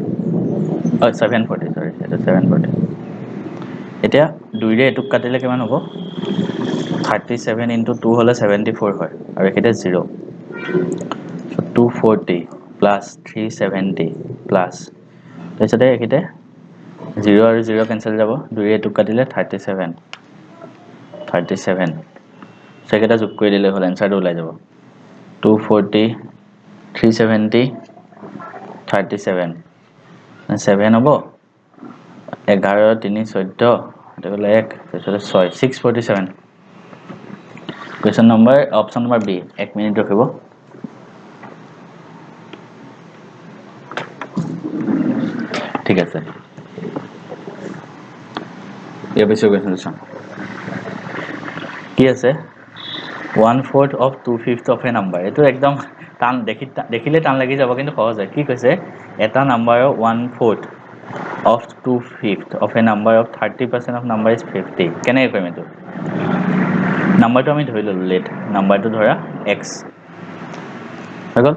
হয় 740, চৰি এইটো 740। এতিয়া দুইৰে এইটোক কাটিলে কিমান হ'ব, 37 ইনটু 2 হ'লে 74 হয়, আৰু এইখিনিতে 0। চ' 240 প্লাছ 370 প্লাছ, তাৰপিছতে এইখিনিতে 0 আৰু 0 কেঞ্চেল যাব, দুইৰে এইটোক কাটিলে 37, 37। চ' এইকেইটা যোগ কৰি দিলে হ'ল, এনচাৰটো ওলাই যাব। 240, 370, 37, 7 হ'ব, 11 3 14, সেইটো গ'লে 1, তাৰপিছতে 6, 647। Question number, option number B. 1 minute ৰখিব। ঠিক আছে, ইয়াৰ পিছৰ কুৱেশ্যনটো চাওঁ কি আছে। 1/4 of 2/5 of a number. এইটো একদম টান, দেখিলে টান লাগি যাব, কিন্তু সহজ হয়। কি কৈছে, এটা নাম্বাৰৰ 1/4 of 2/5 of a number of 30% of number is 50। কেনেকৈ কৰিম এইটো? নাম্বাৰটো আমি ধৰি ল'লোঁ, লেট নাম্বাৰটো ধৰা এক্স হৈ গ'ল।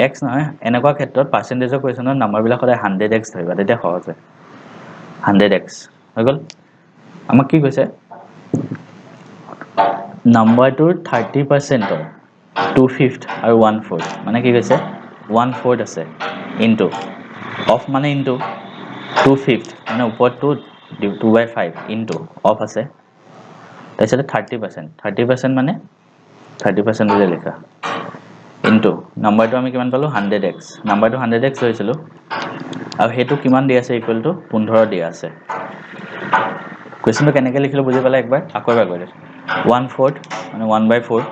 এক্স নহয়, এনেকুৱা ক্ষেত্ৰত পাৰ্চেণ্টেজৰ কুৱেশ্যনত নাম্বাৰবিলাক সদায় হাণ্ড্ৰেড এক্স ধৰিবা, তেতিয়া সহজ হয়। হাণ্ড্ৰেড এক্স হৈ গ'ল। আমাক কি কৈছে, নাম্বাৰটোৰ 30%ৰ 2/5 আৰু 1/4, মানে কি কৈছে 1/4 আছে ইনটু অফ মানে ইনটু 2/5 মানে ওপৰত 2/5 ইনটু অফ আছে, তাৰপিছতে 30%, 30% মানে 30% বুলি লিখা ইনটু নাম্বাৰটো আমি কিমান পালোঁ হাণ্ড্ৰেড এক্স, নাম্বাৰটো হাণ্ড্ৰেড এক্স লৈছিলোঁ আৰু সেইটো কিমান দিয়া আছে ইকুৱেল টু 15 দিয়া আছে। কুৱেশ্যনটো কেনেকৈ লিখিলোঁ বুজি পালে একবাৰ, আকৌ এবাৰ কৈ দিছোঁ। 1/4 মানে 1/4,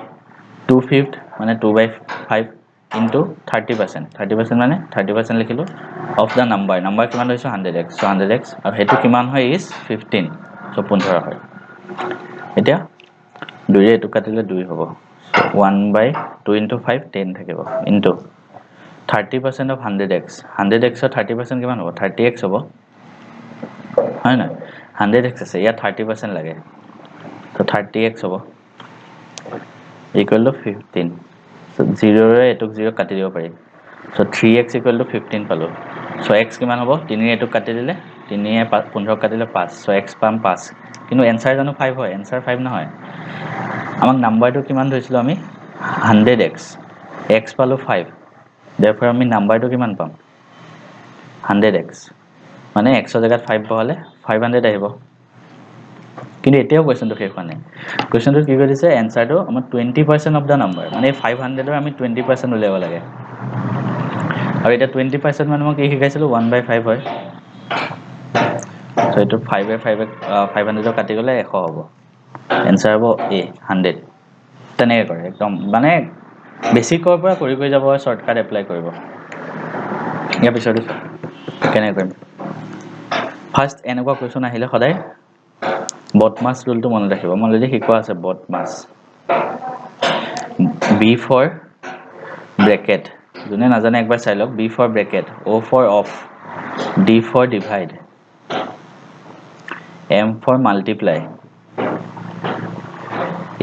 2/5 মানে 2/5 ইনটু 30%, 30% মানে 30% লিখিলোঁ অফ the number, number কিমান লৈছোঁ হাণ্ড্ৰেড এক্স, চ' হাণ্ড্ৰেড এক্স আৰু সেইটো কিমান হয় is 15, চ' 15 হয়। এতিয়া দুইৰে এইটো কাটিলে 2 হ'ব, 1/2 ইনটু 5 10 থাকিব into 30% of hundred x, hundred এক্সৰ 30% কিমান হ'ব থাৰ্টি এক্স হ'ব, হয় নহয়? হাণ্ড্ৰেড এক্স আছে, ইয়াত 30% লাগে, ত' থাৰ্টি এক্স হ'ব ইকুৱেল টু 15। চ' জিৰ'ৰে এইটোক জিৰ' কাটি দিব পাৰি, চ' থ্ৰী এক্স ইকুৱেল টু 15 পালোঁ। চ' এক্স কিমান হ'ব, তিনিৰে এইটোক কাটি দিলে তিনিয়ে পোন্ধৰক কাটিলে 5, চ' এক্স পাম 5, কিন্তু এনচাৰ জানো 5 হয়? এনচাৰ 5 নহয়। আমাক নাম্বাৰটো কিমান ধৰিছিলোঁ আমি হাণ্ড্ৰেড এক্স, এক্স পালোঁ 5, দেৰফৰ আমি নাম্বাৰটো কিমান পাম হাণ্ড্ৰেড এক্স, মানে এক্সৰ জেগাত 5 বহালে 500 আহিব। কিন্তু এতিয়াও কুৱেশ্যনটো শেষ হোৱা নাই। কুৱেশ্যনটোত কি কৰি দিছে, এনচাৰটো আমাৰ 20% অফ the number, মানে এই 500ৰ আমি 20% উলিয়াব লাগে। আৰু এতিয়া 20% মানে মই কি শিকাইছিলোঁ 1/5 হয়, চ' এইটো ফাইভে ফাইভে ফাইভ হাণ্ড্ৰেডৰ কাটি গ'লে 100 হ'ব, এনচাৰ হ'ব এ 100। তেনেকৈ কৰে একদম, মানে বেছিকৰ পৰা কৰি কৰি যাব, শ্বৰ্টকাট এপ্লাই কৰিব। ইয়াৰ পিছতো কেনেকৈ কৰিম, ফাৰ্ষ্ট এনেকুৱা কুৱেশ্যন আহিলে সদায় বদমাছ ৰুলটো মনত ৰাখিব। মই অলৰেডি শিকোৱা আছে বদমাছ, বি ফৰ ব্ৰেকেট, যোনে নাজানে একবাৰ চাই লওক, B for bracket, O' for of, D for divide, M for multiply,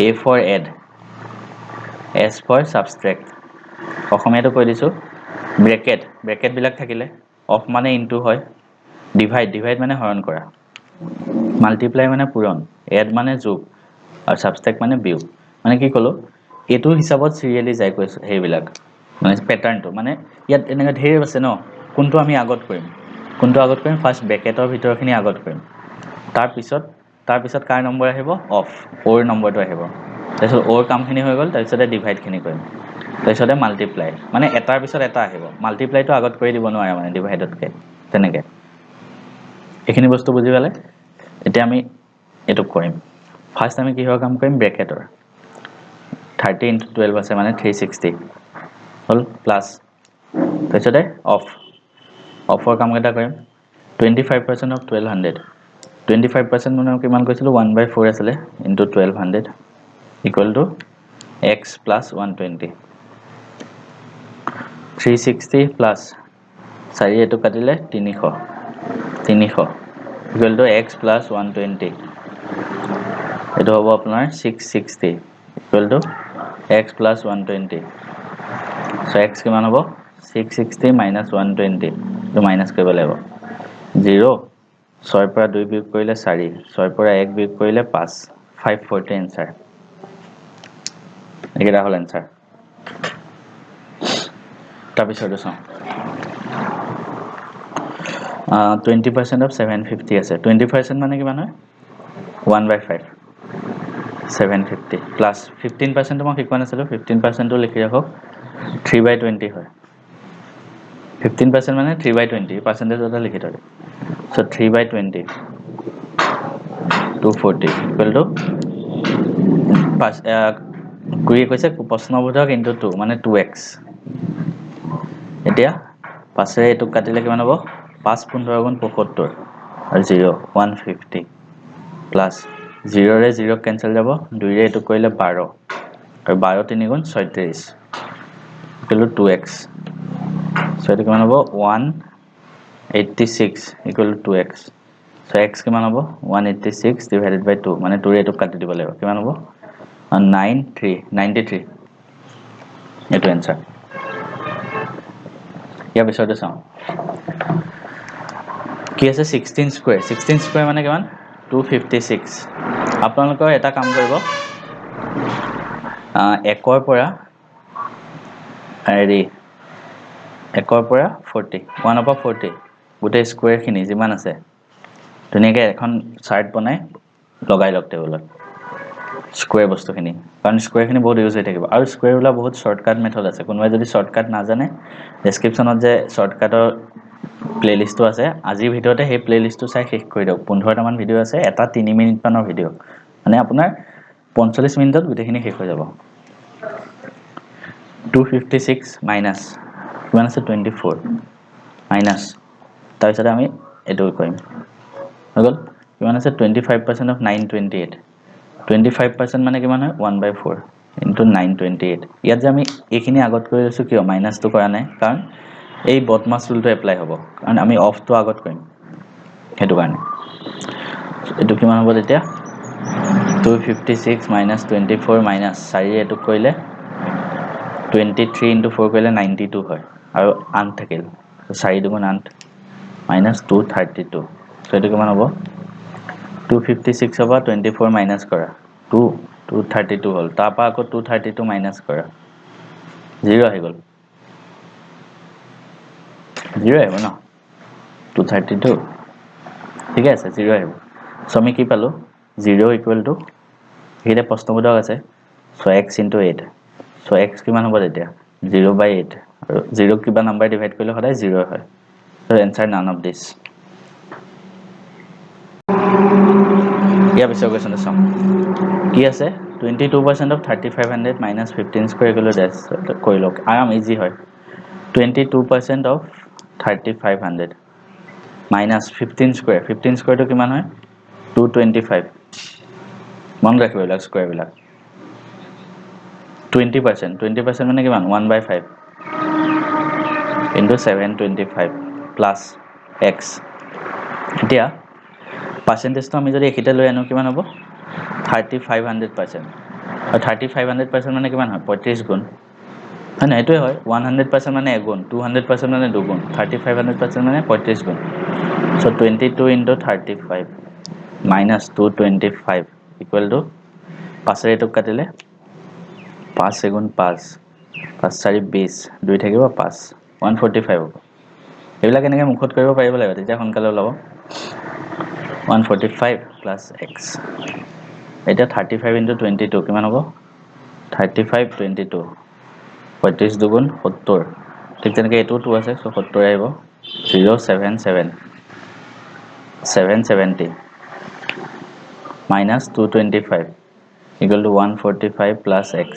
A for add, S for subtract. অসমীয়াটো কৈ দিছোঁ, ব্ৰেকেট, ব্ৰেকেটবিলাক থাকিলে অফ মানে ইনটু হয়, ডিভাইড, ডিভাইড মানে হৰণ কৰা, মাল্টিপ্লাই মানে পূৰণ, এড মানে যোগ, আৰু ছাবষ্ট্ৰেক্ট মানে বিয়োগ। মানে কি ক'লোঁ, এইটো হিচাপত চিৰিয়েলি যায় কৈছোঁ সেইবিলাক, মানে পেটাৰ্ণটো, মানে ইয়াত এনেকৈ ধেৰ আছে ন, কোনটো আমি আগত কৰিম, কোনটো আগত কৰিম, ফাৰ্ষ্ট ব্ৰেকেটৰ ভিতৰখিনি আগত কৰিম, তাৰপিছত কাৰ নম্বৰ আহিব, অফ, অ'ৰ নম্বৰটো আহিব, তাৰপিছত অ'ৰ কামখিনি হৈ গ'ল, তাৰপিছতে ডিভাইডখিনি কৰিম, তাৰপিছতে মাল্টিপ্লাই, মানে এটাৰ পিছত এটা আহিব, মাল্টিপ্লাইটো আগত কৰি দিব নোৱাৰে মানে ডিভাইডতকৈ, তেনেকৈ। এইখিনি বস্তু বুজি পালে? এতিয়া আমি এইটো কৰিম। ফাৰ্ষ্ট আমি কিহৰ কাম কৰিম, ব্ৰেকেটৰ। 30 ইনটু 12 আছে মানে 360 হ'ল, প্লাছ তাৰপিছতে অফ, অফৰ কামকেইটা কৰিম। 25% অফ 1200, 25% মানে কিমান কৈছিলোঁ, 1/4 আছিলে, into 1200 equal to x plus 120, 360 plus চাৰি এইটো কাটিলে তিনিশ, তিনিশ ইকুৱেল টু এক্স প্লাছ 120, এইটো হ'ব আপোনাৰ 660 equal to x plus 120। So x কিমান হ'ব? 660 মাইনাছ 120, এইটো মাইনাছ কৰিব লাগিব। জিৰ', ছয়ৰ পৰা দুই বিয়োগ কৰিলে চাৰি, ছয়ৰ পৰা এক বিয়োগ কৰিলে পাঁচ, 540 এনচাৰ। এইকেইটা হ'ল এনচাৰ। তাৰপিছতো চাওঁ, 20% অফ 750 আছে। 20% মানে কিমান হয়? 1/5, 750 প্লাছ 15%টো মই শিকোৱা নাছিলোঁ, 15%টো লিখি ৰাখক, 3/20 হয়। 15% মানে 3/20, পাৰ্চেণ্টেজ এটা লিখি থয়। So 3/20, 240 equal to পাঁচ, কুৰিয়ে কৈছে প্ৰশ্নবোধক ইনটু টু মানে টু এক্স। এতিয়া পাঁচেৰে এইটোক কাটিলে কিমান হ'ব? পাঁচ পোন্ধৰ গুণ পঁয়সত্তৰ আৰু জিৰ' 150 প্লাছ জিৰ'ৰে জিৰ' কেঞ্চেল যাব, দুইৰে এইটোক কৰিলে বাৰ আৰু বাৰ তিনি গুণ ছয়ত্ৰিছ ইকুৱেল টু টু এক্স। চ' এইটো কিমান হ'ব? 186 equal to two x. So x কিমান হ'ব? 186 divided by two, মানে টুৰে এইটোক কাটি দিব লাগিব। কিমান হ'ব? নাইন থ্ৰী, 93, এইটো এনচাৰ। ইয়াৰ পিছতে চাওঁ কি আছে। 16 স্কুৱেৰ, 16 স্কুৱেৰ মানে কিমান? 256। আপোনালোকৰ এটা কাম কৰিব, একৰ পৰা হেৰি, একৰ পৰা 40, ওৱানৰ পৰা 40 গোটেই স্কুৱেৰখিনি যিমান আছে ধুনীয়াকৈ এখন চাৰ্ট বনাই লগাই লওক টেবুলত স্কুৱেৰ বস্তুখিনি, কাৰণ স্কুৱেৰখিনি বহুত ইউজ হৈ থাকিব। আৰু স্কুৱেৰ ওলোৱা বহুত শ্বৰ্টকাট মেথড আছে। কোনোবাই যদি শ্বৰ্টকাট নাজানে, ডেছক্ৰিপশ্যনত যে শ্বৰ্টকাটৰ প্লে'লিষ্টটো আছে, আজিৰ ভিতৰতে সেই প্লে'লিষ্টটো চাই শেষ কৰি দিয়ক। 15টামান ভিডিঅ' আছে, এটা 3 মিনিটমানৰ ভিডিঅ', মানে আপোনাৰ 45 মিনিটত গোটেইখিনি শেষ হৈ যাব। 256 মাইনাছ কিমান আছে? 24 মাইনাছ, তাৰপিছতে আমি এইটো কৰিম, হৈ গ'ল। কিমান আছে? 25% of 928। 25% মানে কিমান হয়? 1/4 into 928। ইয়াত যে আমি এইখিনি আগত কৰি লৈছোঁ কিয়, মাইনাছটো কৰা নাই? কাৰণ এই বদমাছ ৰুলটো এপ্লাই হ'ব, কাৰণ আমি অফটো আগত কৰিম, সেইটো কাৰণে। এইটো কিমান হ'ব তেতিয়া? 256 মাইনাছ 24 মাইনাছ চাৰি, এইটোক কৰিলে 23 ইনটু ফ'ৰ কৰিলে 92 হয় আৰু আঠ থাকিল, চাৰি দুগুণ আঠ, মাইনাছ 232। চ' এইটো কিমান হ'ব? 256ৰ পৰা 24 মাইনাছ কৰা, 232 হ'ল। তাৰপৰা আকৌ 232 মাইনাছ কৰা, জিৰ' আহি গ'ল। জিৰ' আহিব ন? 232, ঠিকে আছে, জিৰ' আহিব। চ' আমি কি পালোঁ? জিৰ' ইকুৱেল টু, এইকেইটা প্ৰশ্নবোধক আছে, চ' এক্স ইনটু এইট। চ' এক্স কিমান হ'ব তেতিয়া? 0/8, আৰু জিৰ'ক কিবা নাম্বাৰ ডিভাইড কৰিলে সদায় জিৰ' হয়। চ' এনচাৰ নান অফ this. ইয়াৰ পিছৰ কুৱেশ্যনটো চাওঁ কি আছে। 22% of 3500 minus 15 square equal dash কৰি লওক, আৰাম ইজি হয়। 22% of 3500 minus 15 square, 15 স্কুৱেৰটো কিমান হয়? 225। মনত ৰাখিব এইবিলাক স্কুৱেৰবিলাক। 20%, 20% মানে কিমান? 1/5 into 725 plus x। এতিয়া পাৰ্চেণ্টেজটো আমি যদি এইকেইটা লৈ আনো কিমান হ'ব? 3500%। আৰু 3500% মানে কিমান হয়? 35 গুণ হয় নহয়? সেইটোৱে হয়। 100% মানে এগুণ, 200% মানে দুগুণ, 3500% মানে 35 গুণ। So 22 into 35 minus 225 equal to, পাঁচেৰে এইটোক কাটিলে পাঁচ এগুণ পাঁচ, পাঁচ চাৰি বিছ, দুই থাকিব পাঁচ, 145 হ'ব। এইবিলাক এনেকৈ মুখত কৰিব পাৰিব লাগিব, তেতিয়া সোনকালে ওলাব। 145 plus x. এতিয়া 35 ইনটু 22 কিমান হ'ব? 35 22, 35 দুগুণ 70। ঠিক তেনেকৈ এইটোও টু আছে, চ' 70 আহিব। 0 7 7, 770 minus 225 equal to 145 plus x।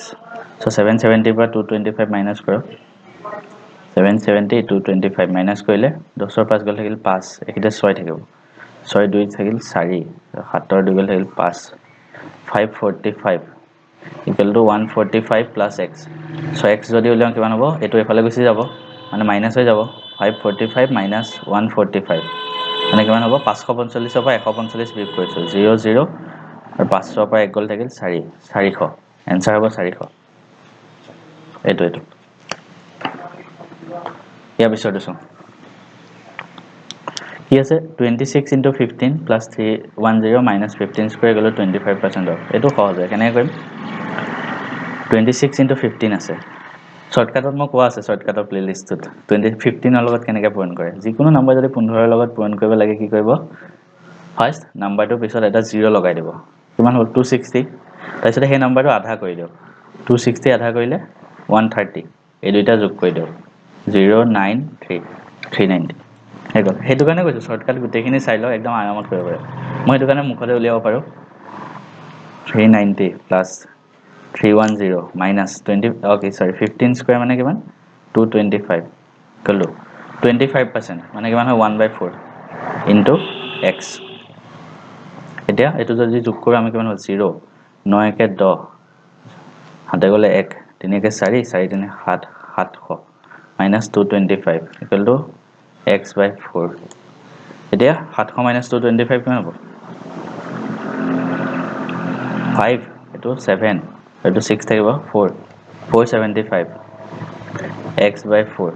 So 770ৰ পৰা 225 মাইনাছ কৰক। 770, 225 minus কৰিলে দহৰ পাঁচ গ'ল থাকিল পাঁচ, এইখিনিতে ছয় থাকিব, ছয় দুই থাকিল চাৰি, সাতৰ দুই গ'ল থাকিল পাঁচ, 545 equal to 145 plus x। So x যদি উলিয়াওঁ কিমান হ'ব? এইটো এইফালে গুচি যাব, মানে মাইনাছ হৈ যাব। 545 minus 145 মানে কিমান হ'ব? 545ৰ পৰা 145 বিয়োগ কৰিছোঁ, জিৰ' জিৰ' আৰু 500ৰ পৰা 1 গ'ল থাকিল 4, 400, এনচাৰ হ'ব 400। এইটো এইটো। ইয়াৰ পিছৰটো চাওঁ কি আছে, 26 into 15 plus 310 minus 15 square গ'লে 25% অফ। এইটো সহজ হয়, কেনেকৈ কৰিম? 26 ইণ্টু 15 আছে, শ্বৰ্টকাটত মই কোৱা আছে, শ্বৰ্টকাটৰ প্লে'লিষ্টটোত 15ৰ লগত কেনেকৈ পূৰণ কৰে। যিকোনো নাম্বাৰ যদি 15ৰ লগত পূৰণ কৰিব লাগে কি কৰিব, ফাৰ্ষ্ট নাম্বাৰটোৰ পিছত এটা জিৰ' লগাই দিব, কিমান হ'ল 260, তাৰপিছতে সেই নাম্বাৰটো আধা কৰি দিয়ক, 260 আধা কৰিলে 130, এই দুইটা যোগ কৰি দিয়ক, zero' nine three, three ninety হৈ গ'ল। সেইটো কাৰণে কৈছোঁ শ্বৰ্টকাট গোটেইখিনি চাই লওক, একদম আৰামত কৰিব পাৰে। মই সেইটো কাৰণে মুখতে উলিয়াব পাৰোঁ, 390 plus 310 minus twenty, okay sorry, 15 square মানে কিমান, 225 ক'লোঁ, 25% মানে কিমান হয়, 1/4 ইনটু এক্স। এতিয়া এইটো যদি যোগ কৰোঁ আমি কিমান হ'ল, জিৰ' ন একে দহ, হাতে গ'লে এক, তিনি একে চাৰি, চাৰি তিনি সাত, সাতশ minus 225 equal to x by four. এতিয়া সাতশ মাইনাছ 225 কিমান হ'ব, 5, এইটো 7, এইটো 6 থাকিব, 4, 475 এক্স বাই ফ'ৰ।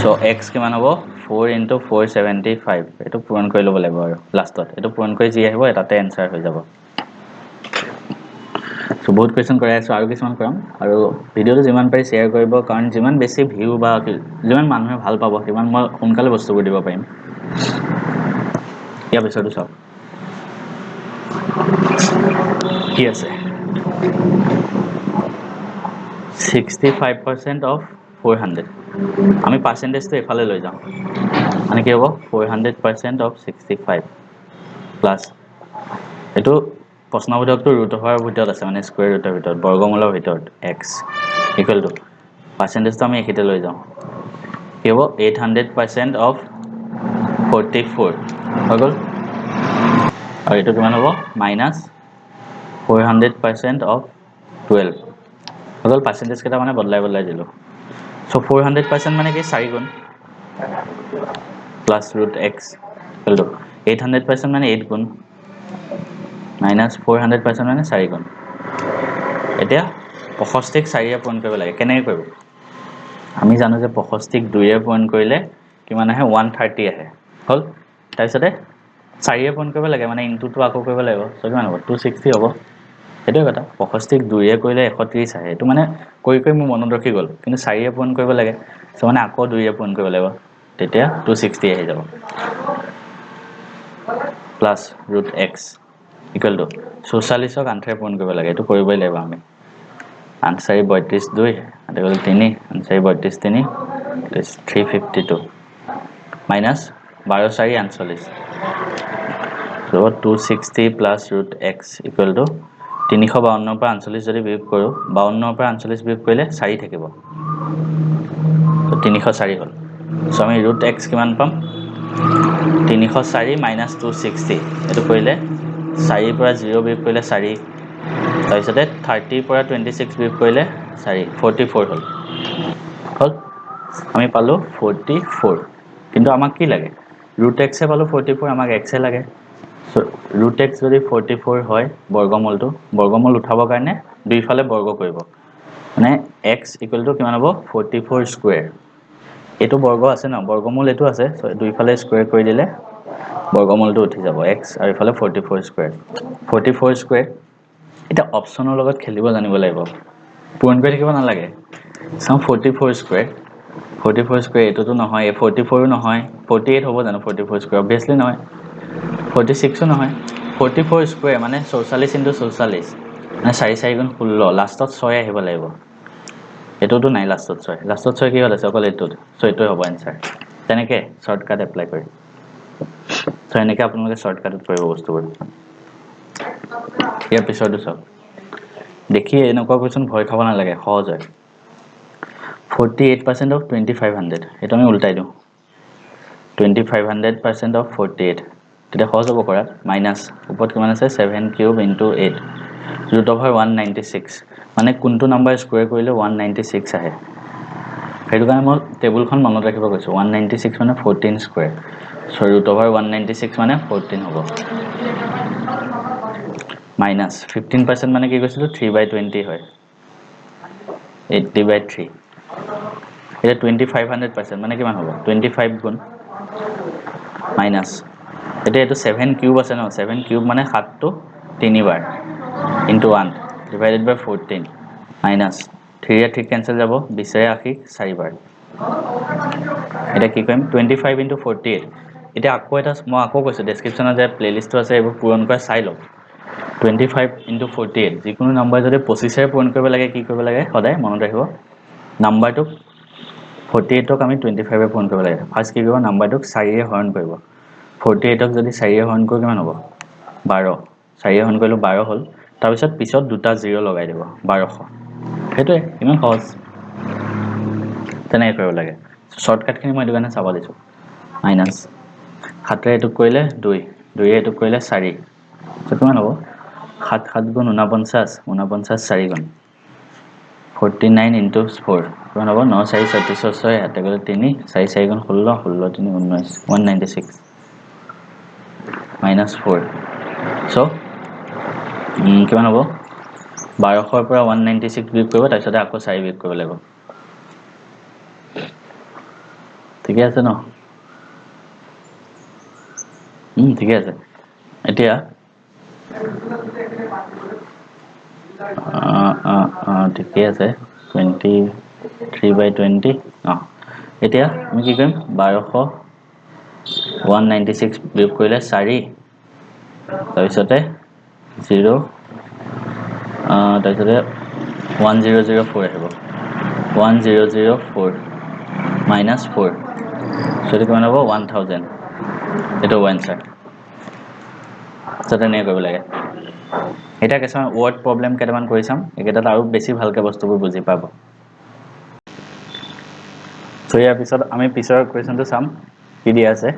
চ' এক্স কিমান হ'ব, 4 ইনটু 475, এইটো পূৰণ কৰি ল'ব লাগিব আৰু লাষ্টত এইটো পূৰণ কৰি যি আহিব তাতে এনচাৰ হৈ যাব। চ' বহুত কুৱেশ্যন কৰাই আছোঁ, আৰু কিছুমান কৰাম, আৰু ভিডিঅ'টো যিমান পাৰি শ্বেয়াৰ কৰিব, কাৰণ যিমান বেছি ভিউ বা যিমান মানুহে ভাল পাব সিমান মই সোনকালে বস্তুবোৰ দিব পাৰিম। ইয়াৰ পিছতো চাওক কি আছে, 65% অফ 400, আমি পাৰ্চেণ্টেজটো এইফালে লৈ যাওঁ, মানে কি হ'ব, 400% অফ 65 প্লাছ, এইটো প্ৰশ্নবোধকটো ৰুট অভাৰৰ ভিতৰত আছে, মানে স্কুৱেৰ ৰুটৰ ভিতৰত, বৰ্গমূলৰ ভিতৰত, এক্স ইকুৱেল টু পাৰ্চেণ্টেজটো আমি এইখিনিতে লৈ যাওঁ, কি হ'ব, 800% অফ 44 হৈ গ'ল, আৰু এইটো কিমান হ'ব, মাইনাছ 400% অফ 12 হৈ গ'ল। পাৰ্চেণ্টেজ কেইটা মানে বদলাই বদলাই দিলোঁ। চ' 400% মানে কি, 4 গুণ plus root x equal to 800% মানে 8 গুণ মাইনাছ 400% মানে 4 গুণ। এতিয়া 65ক 4ৰে পূৰণ কৰিব লাগে, কেনেকৈ কৰিব? আমি জানো যে 65ক 2ৰে পূৰণ কৰিলে কিমান আহে, 130 আহে, হ'ল। তাৰপিছতে 4ৰে পূৰণ কৰিব লাগে, মানে ইনটুটো আকৌ কৰিব লাগিব, চ' কিমান হ'ব, 260 হ'ব। সেইটোৱে কথা, 65ক 2ৰে কৰিলে 130 আহে, এইটো মানে কৰি কৰি মোৰ মনত ৰখি গ'ল, কিন্তু 4ৰে পূৰণ কৰিব লাগে, চ' মানে আকৌ 2ৰে পূৰণ কৰিব লাগিব, তেতিয়া 260 আহি যাব, plus root x equal to 44ক 8ৰে পূৰণ কৰিব লাগে, এইটো কৰিবই লাগিব আমি। আঠ চাৰি বত্ৰিছ দুই, হাতে গ'ল তিনি, আঠ চাৰি বত্ৰিছ তিনি, 352 মাইনাছ বাৰ চাৰি আঠচল্লিছ, চ' 260 plus root x equal to তিনিশ বাৱন্নৰ পৰা আঠচল্লিছ যদি বিয়োগ কৰোঁ, বাৱন্নৰ পৰা আঠচল্লিছ বিয়োগ কৰিলে 4 থাকিব, ত' 304 হ'ল। চ' আমি ৰুট এক্স কিমান পাম, 304 মাইনাছ 260, এইটো কৰিলে 4ৰ পৰা জিৰ' বিয়োগ কৰিলে 4, তাৰপিছতে 30ৰ পৰা 26 বিয়োগ কৰিলে 4, 44 হ'ল। হ'ল, আমি পালোঁ 44। কিন্তু আমাক কি লাগে, ৰুট এক্সে পালোঁ 44, আমাক এক্সে লাগে। চ' ৰুট এক্স যদি 44 হয়, বৰ্গমূলটো, বৰ্গমূল উঠাবৰ কাৰণে দুইফালে বৰ্গ কৰিব, মানে এক্স ইকুৱেল টু কিমান হ'ব, 44 স্কুৱেৰ। এইটো বৰ্গ আছে ন, বৰ্গমূল এইটো আছে, চ' দুইফালে স্কুৱেৰ কৰি দিলে বৰ্গমূলটো উঠি যাব, এক্স আৰু ইফালে 44 স্কুৱেৰ, 44 স্কুৱেৰ। এতিয়া অপশ্যনৰ লগত খেলিব জানিব লাগিব, পূৰণ কৰি থাকিব নালাগে। চাওঁ 44 স্কুৱেৰ, 44 স্কুৱেৰ এইটোতো নহয়, এই 44ও নহয়, 48 হ'ব জানো 44 স্কুৱেৰ, অভিয়াছলি নহয়, 46ও নহয়। 44 স্কুৱেৰ মানে 44 ইনটু 44, মানে চাৰি চাৰি গুণ ষোল্ল, লাষ্টত 6 আহিব লাগিব। এইটোতো নাই লাষ্টত 6, লাষ্টত 6 কিহত আছে, অকল এইটোত, চ' এইটোৱে হ'ব এনচাৰ। তেনেকৈ শ্বৰ্টকাট এপ্লাই কৰি, চ' এনেকৈ আপোনালোকে শ্বৰ্টকাটত কৰিব বস্তুবোৰ। ইয়াৰ পিছৰটো চাওক, দেখি এনেকুৱা কুৱেশ্যন ভয় খাব নালাগে, সহজ হয়। 48% অফ 2500, এইটো আমি উল্টাই দিওঁ, 2500% অফ 48, তেতিয়া সহজ হ'ব কৰাত। মাইনাছ ওপৰত কিমান আছে, 7 cube into 8 root over 196, মানে কোনটো নাম্বাৰ স্কুৱেৰ কৰিলে 196 আহে, সেইটো কাৰণে মই টেবুলখন মনত ৰাখিব কৈছোঁ। 196 মানে 14 স্কুৱেৰ, চ' ৰুট অভাৰ 196 মানে 14 হ'ব। মাইনাছ 15% মানে কি কৈছিলোঁ, 3/20 হয়, 80/3। এতিয়া 2500% মানে কিমান হ'ব, 25 গুণ মাইনাছ, এতিয়া এইটো ছেভেন কিউব আছে ন, ছেভেন কিউব মানে সাতটো তিনিবাৰ ইনটু ওৱান ডিভাইডেড বাই ফ'ৰটিন মাইনাছ থ্ৰীয়ে থ্ৰী কেঞ্চেল যাব, বিছেৰে আশী চাৰিবাৰ। এতিয়া কি কৰিম, twenty five into forty eight. এতিয়া আকৌ এটা মই আকৌ কৈছোঁ, ডেছক্ৰিপশ্যনত যে প্লে'লিষ্টটো আছে, এইবোৰ পূৰণ কৰা চাই লওক। Twenty five into forty eight, যিকোনো নাম্বাৰ যদি পঁচিছেৰে পূৰণ কৰিব লাগে কি কৰিব লাগে, সদায় মনত ৰাখিব, নাম্বাৰটোক ফৰ্টি এইটক আমি টুৱেণ্টি ফাইভে পূৰণ কৰিব লাগে। ফাৰ্ষ্ট কি কৰিব, নাম্বাৰটোক চাৰিৰে হৰণ কৰিব। ফৰ্টি এইটক যদি চাৰিৰে হৰণ কৰোঁ কিমান হ'ব, বাৰ। চাৰিৰে হৰণ কৰিলোঁ বাৰ হ'ল, তাৰপিছত পিছত দুটা জিৰ' লগাই দিব, বাৰশ। সেইটোৱে ইমান সহজ, তেনেকৈ কৰিব লাগে। শ্বৰ্টকাটখিনি মই এইটো কাৰণে চাব দিছোঁ। মাইনাছ সাতেৰে এইটোক কৰিলে দুই, দুয়ে এইটোক কৰিলে চাৰি, ত' কিমান হ'ব, সাত সাত গুণ ঊনপঞ্চাছ, ঊনপঞ্চাছ চাৰি গুণ ফৰ্টি নাইন ইনটু ফ'ৰ কিমান হ'ব, ন চাৰি ছয়ত্ৰিছৰ ছয়, হাতে গ'লে তিনি, চাৰি চাৰি গুণ ষোল্ল, ষোল্ল তিনি ঊনৈছ, one ninety six minus four. কিমান হ'ব, বাৰশৰ পৰা ওৱান নাইণ্টি ছিক্স বিয়োগ কৰিব, তাৰপিছতে আকৌ চাৰি বিয়োগ কৰিব লাগিব। ঠিকে আছে ন? ঠিকে আছে। এতিয়া ঠিকে আছে, টুৱেণ্টি থ্ৰী বাই টুৱেণ্টি। এতিয়া আমি কি কৰিম, বাৰশ ওৱান নাইণ্টি ছিক্স বিয়োগ কৰিলে চাৰি, তাৰপিছতে জিৰ', তাৰপিছতে ওৱান জিৰ' জিৰ' ফ'ৰ আহিব, one zero zero four minus four, সেইটো কিমান হ'ব, ওৱান থাউজেণ্ড। এইটো হ'ব এনচাৰ। তেনেকৈ কৰিব লাগে। এতিয়া কিছুমান ৱৰ্ড প্ৰব্লেম কেইটামান কৰি চাম, এইকেইটাত আৰু বেছি ভালকৈ বস্তুবোৰ বুজি পাব। ইয়াৰ পিছত আমি পিছৰ কুৱেশ্যনটো চাম, কি দিয়া আছে।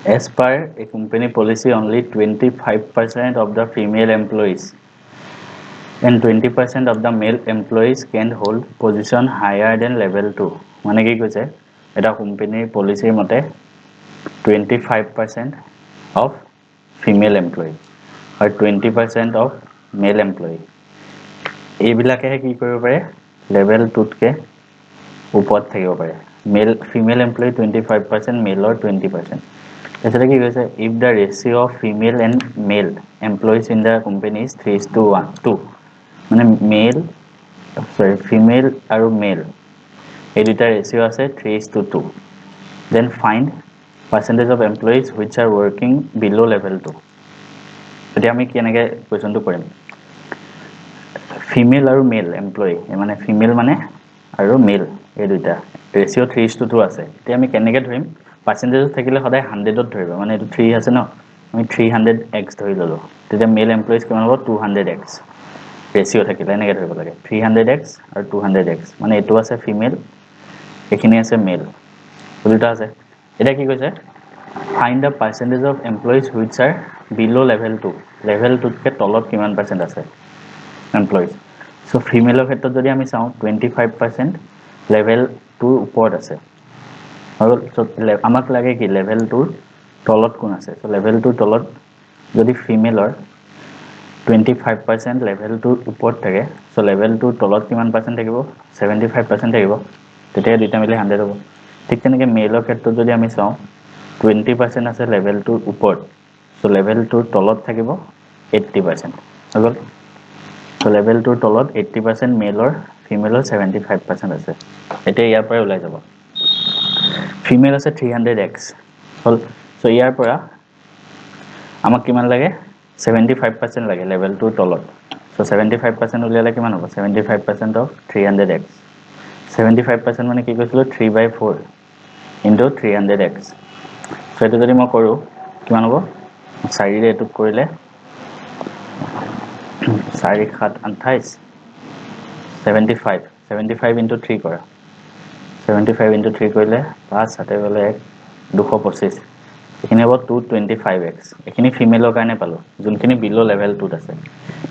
As per a company policy, only 25% of the female employees and 20% of the male employees can hold position higher than level 2. মানে কি কৈছে, এটা কোম্পানীৰ পলিচিৰ মতে 25% of female employee আৰু 20% of male employee, এইবিলাকেহে কি কৰিব পাৰে, লেভেল টুতকৈ ওপৰত থাকিব পাৰে। ফিমেল এমপ্লয়ী 25%, মেলৰ 20%। তাৰপিছতে কি কৈছে, if the ratio of female and male employees in the company is three is to one two, মানে ফিমেল আৰু মেল এই দুটা ৰেচিঅ' আছে three is to two, then find percentage of employees which are working below level 2। এতিয়া আমি কেনেকৈ কুৱেশ্যনটো কৰিম, female আৰু মেল এমপ্লয়ী, মানে ফিমেল মানে আৰু মেল এই দুইটা ratio three is to two আছে। এতিয়া আমি কেনেকৈ ধৰিম, পাৰ্চেণ্টেজত থাকিলে সদায় হাণ্ড্ৰেডত ধৰিব, মানে এইটো থ্ৰী আছে ন, আমি থ্ৰী হাণ্ড্ৰেড এক্স ধৰি ল'লোঁ, তেতিয়া মেল এমপ্লয়িজ কিমান হ'ব, টু হাণ্ড্ৰেড এক্স ৰেচিঅ' থাকিলে এনেকৈ ধৰিব লাগে, থ্ৰী হাণ্ড্ৰেড এক্স আৰু টু হাণ্ড্ৰেড এক্স, মানে এইটো আছে ফিমেল, এইখিনি আছে মেল, দুটা আছে। এতিয়া কি কৈছে, find the percentage of employees which are below level 2, level টুতকৈ তলত কিমান পাৰ্চেণ্ট আছে এমপ্লয়িজ। ফিমেলৰ ক্ষেত্ৰত যদি আমি চাওঁ, 25% লেভেল টুৰ ওপৰত আছে, আৰু আমাক লাগে কি লেভেল টুৰ তলত কোন আছে। লেভেল টুৰ তলত যদি ফিমেলৰ 25% লেভেল টুৰ ওপৰত থাকে, লেভেল টুৰ তলত কিমান পাৰ্চেণ্ট থাকিব, 75% থাকিব, তেতিয়া দুইটা মিলি হাণ্ড্ৰেড হ'ব। ঠিক তেনেকৈ মেলৰ ক্ষেত্ৰত যদি আমি চাওঁ, 20% আছে লেভেল টুৰ ওপৰত, লেভেল টুৰ তলত থাকিব 80% হৈ গ'ল। লেভেল টুৰ তলত 80% মেলৰ, ফিমেলৰ 75% আছে। এতিয়া ইয়াৰ পৰাই ওলাই যাব, ফিমেল আছে থ্ৰী হাণ্ড্ৰেড এক্স হ'ল। ইয়াৰ পৰা আমাক কিমান লাগে, 75% লাগে লেভেল টুৰ তলত। 75% উলিয়ালে কিমান হ'ব, 75% of three hundred x. 75% মানে কি কৈছিলোঁ, three by four into three hundred x. এইটো যদি মই কৰোঁ কিমান হ'ব, চাৰিৰে এইটোক কৰিলে চাৰি সাত আঠাইছ, seventy five, seventy five into three কৰা, ছেভেণ্টি ফাইভ ইণ্টু থ্ৰী কৰিলে পাঁচ হাতে গ'লে এক, দুশ পঁচিছ, এইখিনি হ'ব টু টুৱেণ্টি ফাইভ এক্স। এইখিনি ফিমেলৰ কাৰণে পালোঁ, যোনখিনি বিল' লেভেল টুত আছে।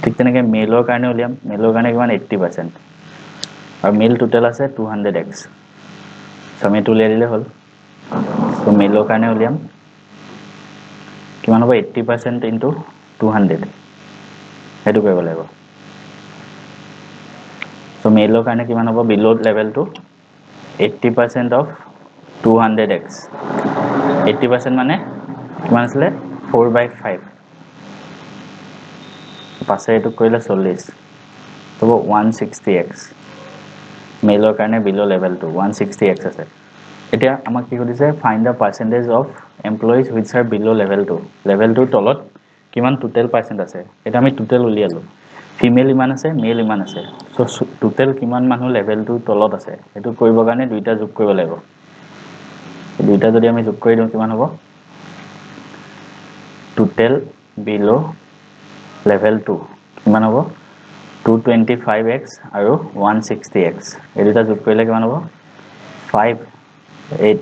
ঠিক তেনেকৈ মেলৰ কাৰণে উলিয়াম, মেলৰ কাৰণে কিমান, 80%, আৰু মেল টোটেল আছে টু হাণ্ড্ৰেড এক্স। আমি এইটো উলিয়াই দিলে হ'ল। মেলৰ কাৰণে উলিয়াম কিমান হ'ব, 80% ইণ্টু টু হাণ্ড্ৰেড, সেইটো কৰিব লাগিব। চ' মেইলৰ কাৰণে কিমান হ'ব বিল' লেভেলটো? 80% of 200 x। 80% মানে কিমান আছিলে? 4/5। পাঁচেৰে এইটোক কৰিলে 40, হ'ব 160 এক্স। মেইলৰ কাৰণে বিল' লেভেলটো 160 এক্স আছে। এতিয়া আমাক কি সুধিছে? Find the percentage of employees which are below level two। Level tour তলত কিমান টোটেল পাৰ্চেণ্ট আছে? এতিয়া আমি টোটেল উলিয়ালোঁ। ফিমেল ইমান আছে, মেল ইমান আছে। চ' টোটেল কিমান মানুহ লেভেল টুৰ তলত আছে, সেইটো কৰিবৰ কাৰণে দুইটা যোগ কৰিব লাগিব। দুইটা যদি আমি যোগ কৰি দিওঁ, কিমান হ'ব? টোটেল বিল' লেভেল টু কিমান হ'ব? 225 এক্স আৰু 160 এক্স, এই দুটা যোগ কৰিলে কিমান হ'ব? 5 8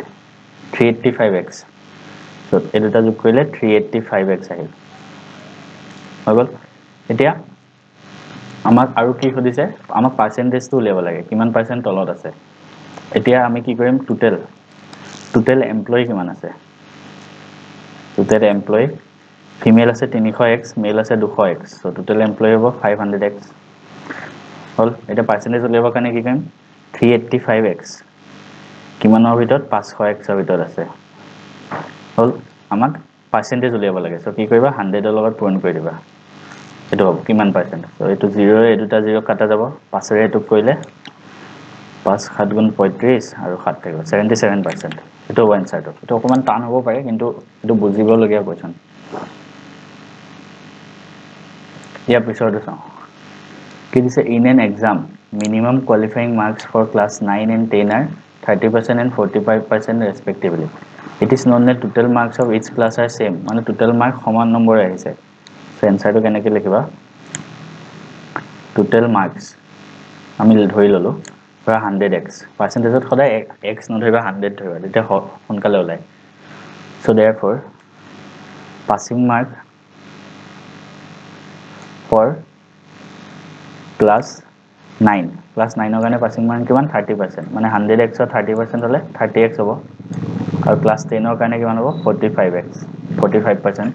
385 x। চ' এই দুটা যোগ কৰিলে 385 এক্স আহিল। হৈ গ'ল। এতিয়া আমাক আৰু কি সুধিছে? আমাক পাৰ্চেণ্টেজটো উলিয়াব লাগে, কিমান পাৰ্চেণ্ট তলত আছে। এতিয়া আমি কি কৰিম? টোটেল এমপ্লয়ী কিমান আছে? টোটেল এমপ্লয়ী ফিমেল আছে 300 এক্স, মেল আছে 200 এক্স। চ' টোটেল এমপ্লয়ী হ'ব 500 এক্স। হ'ল। এতিয়া পাৰ্চেণ্টেজ উলিয়াবৰ কাৰণে কি কৰিম? 385 এক্স কিমানৰ ভিতৰত? 500 এক্সৰ ভিতৰত আছে। হ'ল। আমাক পাৰ্চেণ্টেজ উলিয়াব লাগে। চ' কি কৰিবা? 100ৰ লগত পূৰণ কৰি দিবা। এইটো হ'ব কিমান পাৰ্চেণ্ট? চ' এইটো জিৰ'ৰে এই দুটা জিৰ' কাটা যাব। পাঁচেৰে এইটোক কৰিলে পাঁচ সাত গুণ 35 আৰু সাত থাকিব, 77%। এইটো হ'ব এনচাৰটো। এইটো অকণমান টান হ'ব পাৰে, কিন্তু এইটো বুজিবলগীয়া কুৱেশ্যন। ইয়াৰ পিছৰটো চাওঁ কি দিছে। In an exam, minimum qualifying marks for class 9 and 10 are 30% and 45% respectively. It is known that total marks of each class are same। মানে টোটেল মাৰ্ক সমান নম্বৰে আহিছে। চ' এনচাৰটো কেনেকৈ লিখিবা? টোটেল মাৰ্কছ আমি ধৰি ল'লোঁ ধৰা 100 এক্স। পাৰ্চেণ্টেজত সদায় এক্স নধৰিবা, 100 ধৰিবা, তেতিয়া সোনকালে ওলায়। So therefore, passing mark for class 9, class নাইনৰ কাৰণে পাছিং মাৰ্ক কিমান? 30%। মানে 100 এক্সৰ 30% হ'লে 30 এক্স হ'ব। আৰু ক্লাছ 10ৰ কাৰণে কিমান হ'ব? 45 x, 45%।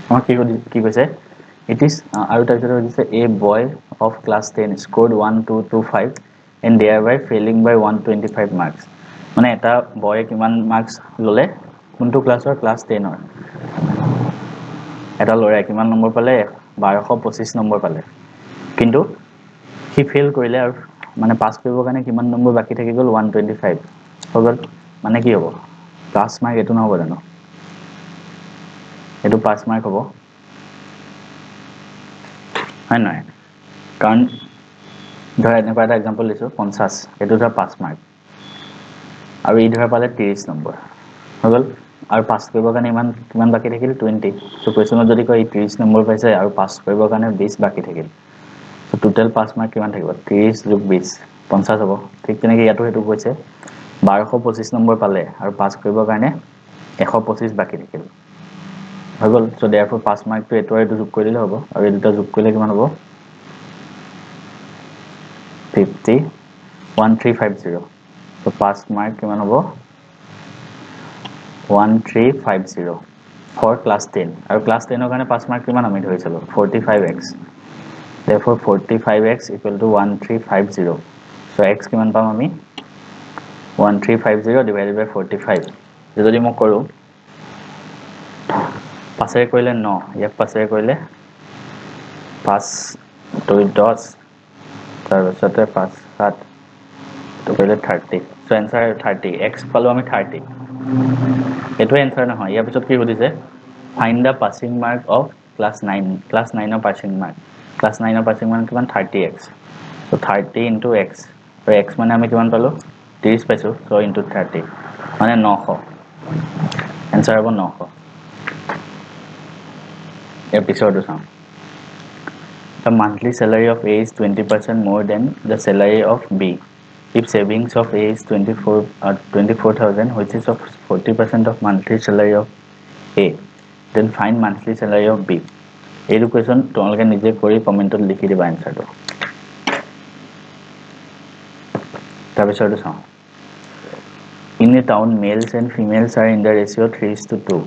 আমাক কি কৈছে? It is আৰু তাৰপিছত সুধিছে, a boy of class 10 scored 1225 and thereby failing by 125 marks। মানে এটা বয়ে কিমান মাৰ্কছ ল'লে? কোনটো ক্লাছৰ? ক্লাছ 10ৰ এটা ল'ৰাই কিমান নম্বৰ পালে? 1225 নম্বৰ পালে। কিন্তু সি ফেইল কৰিলে আৰু মানে পাছ কৰিবৰ কাৰণে কিমান নম্বৰ বাকী থাকি গ'ল? 125 হৈ গ'ল। মানে কি হ'ব? পাছ মাৰ্ক এইটো নহ'ব জানো? এইটো পাছ মাৰ্ক হ'ব, হয় নহয়? কাৰণ ধৰা এনেকুৱা এটা এক্সাম্পল দিছোঁ, 50, এইটো ধৰা পাছ মাৰ্ক আৰু ই ধৰা পালে 30 নম্বৰ হৈ গ'ল। আৰু পাছ কৰিবৰ কাৰণে ইমান কিমান বাকী থাকিল? 20। চ' কুৱেশ্যনত যদি কয়, ই 30 নম্বৰ পাইছে আৰু পাছ কৰিবৰ কাৰণে 20 বাকী থাকিল, চ' টোটেল পাছ মাৰ্ক কিমান থাকিব? 30 যোগ 20, 50 হ'ব। ঠিক তেনেকৈ ইয়াতো সেইটো কৈছে, 1225 নম্বৰ পালে আৰু পাছ কৰিবৰ কাৰণে 125 বাকী থাকিল। হৈ গ'ল। চ' দেয়াৰফৰ পাছ মাৰ্কটো এইটো আৰু এইটো যোগ কৰি দিলে হ'ব। আৰু এই দুটা যোগ কৰিলে কিমান হ'ব? 50 1350। So pass mark কিমান হ'ব? 1350 for class 10। আৰু ক্লাছ 10ৰ কাৰণে পাছ মাৰ্ক কিমান আমি ধৰিছিলোঁ? 45 x। Therefore, 45 x equal to 1350। So x কিমান পাম আমি? 1350 divided by 45। যদি মই কৰোঁ, পাঁচেৰে কৰিলে ন, ইয়াক পাঁচেৰে কৰিলে পাঁচ দুই 10, তাৰপিছতে পাঁচ সাত, এইটো কৰিলে 30। চ' এনচাৰ 30 এক্স পালোঁ আমি 30। এইটোৱে এনচাৰ নহয়। ইয়াৰ পিছত কি সুধিছে? Find the passing mark of class 9। Class নাইনৰ পাছিং মাৰ্ক, ক্লাছ নাইনৰ পাছিং মাৰ্ক কিমান? 30 x। So 30 into x। আৰু এক্স মানে আমি কিমান পালোঁ? 30 পাইছোঁ। চ' ইণ্টু 30 মানে 900। এনচাৰ হ'ব 900। ইয়াৰ পিছৰটো চাওঁ। The monthly salary of A is 20% more than the salary of B. If savings of A is 24,000, which is of 40% of monthly salary of A, then find monthly salary of B. এইটো question তোমালোকে নিজে কৰি কমেণ্টত লিখি দিবা এনচাৰটো। তাৰপিছৰটো চাওঁ। In a town, males and females are in the ratio 3:2.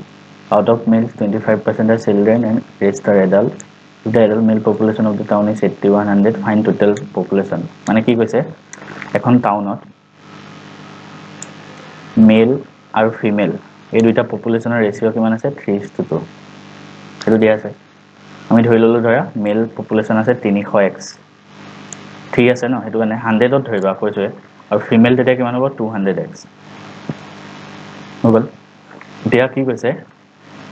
Out of males, 25% are children and rest are adult. The adult male population of the town is 8100, find total population. মানে কি কৈছে, এখন টাউনত মেল আৰু ফিমেল এই দুইটা পপুলেশ্যনৰ ratio' কিমান আছে, 3:2, সেইটো দিয়া আছে। আমি ধৰি ল'লোঁ ধৰা মেল পপুলেশ্যন আছে তিনিশ এক্স, থ্ৰী আছে ন, সেইটো কাৰণে হাণ্ড্ৰেডত ধৰিবা কৈছোৱে, আৰু ফিমেল তেতিয়া কিমান হ'ব, টু হাণ্ড্ৰেড এক্স হৈ গ'ল। এতিয়া কি কৈছে,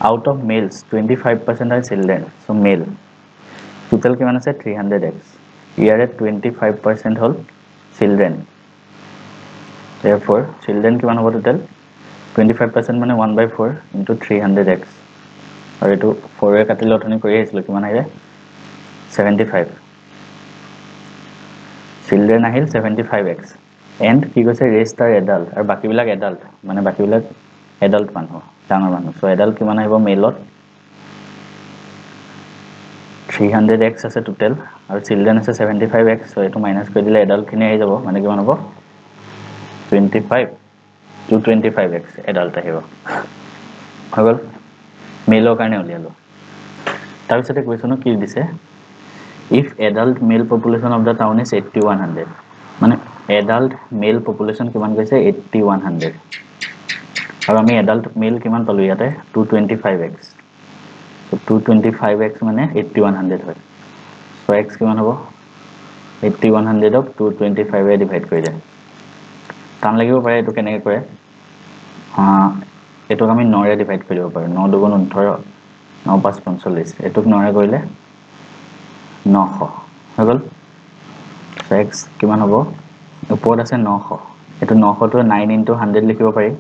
out of males 25% are children, so male total কিমান আছে, থ্ৰী হাণ্ড্ৰেড এক্স, ইয়াৰে 25% হ'ল চিলড্ৰেন, দেয়াৰফৰ চিলড্ৰেন কিমান হ'ব টোটেল, 25% মানে 1/4 ইনটু 300x, আৰু এইটো ফ'ৰে কাটিলে অথনি কৰি আহিছিলোঁ, কিমান আহিলে, 75। চিলড্ৰেন আহিল 75x, and কি কৈছে, ৰেষ্ট আৰ এডাল্ট, আৰু বাকীবিলাক এডাল্ট, মানে বাকীবিলাক এডাল্ট মানুহ, ডাঙৰ মানুহ। চ' এডাল্ট কিমান আহিব মেলত, 300x আছে টোটেল, আৰু চিলড্ৰেন আছে 75x, চ' এইটো মাইনাছ কৰি দিলে এডাল্টখিনি আহি যাব, মানে কিমান হ'ব, 25, 225x adult আহিব। হৈ গ'ল, মেলৰ কাৰণে উলিয়ালোঁ। তাৰপিছতে কুৱেশ্যনত কি দিছে, if adult male population of the town is 8100, মানে এডাল্ট মেল পপুলেশ্যন কিমান কৈছে, 8100, আৰু আমি এডাল্ট মেল কিমান পালোঁ ইয়াতে, 225x, চ' 225x মানে 8100 হয়। চ' এক্স কিমান হ'ব, 8100ক 225-এ ডিভাইড কৰি দিয়ে। টান লাগিব পাৰে এইটো কেনেকৈ কৰে, এইটোক আমি নৰে ডিভাইড কৰি দিব পাৰোঁ, ন দুগুণ 18, ন পাঁচ 45, এইটোক নৰে কৰিলে 900 হৈ গ'ল। এক্স কিমান হ'ব, ওপৰত আছে 900, এইটো নশটো নাইন ইনটু হাণ্ড্ৰেড লিখিব পাৰি,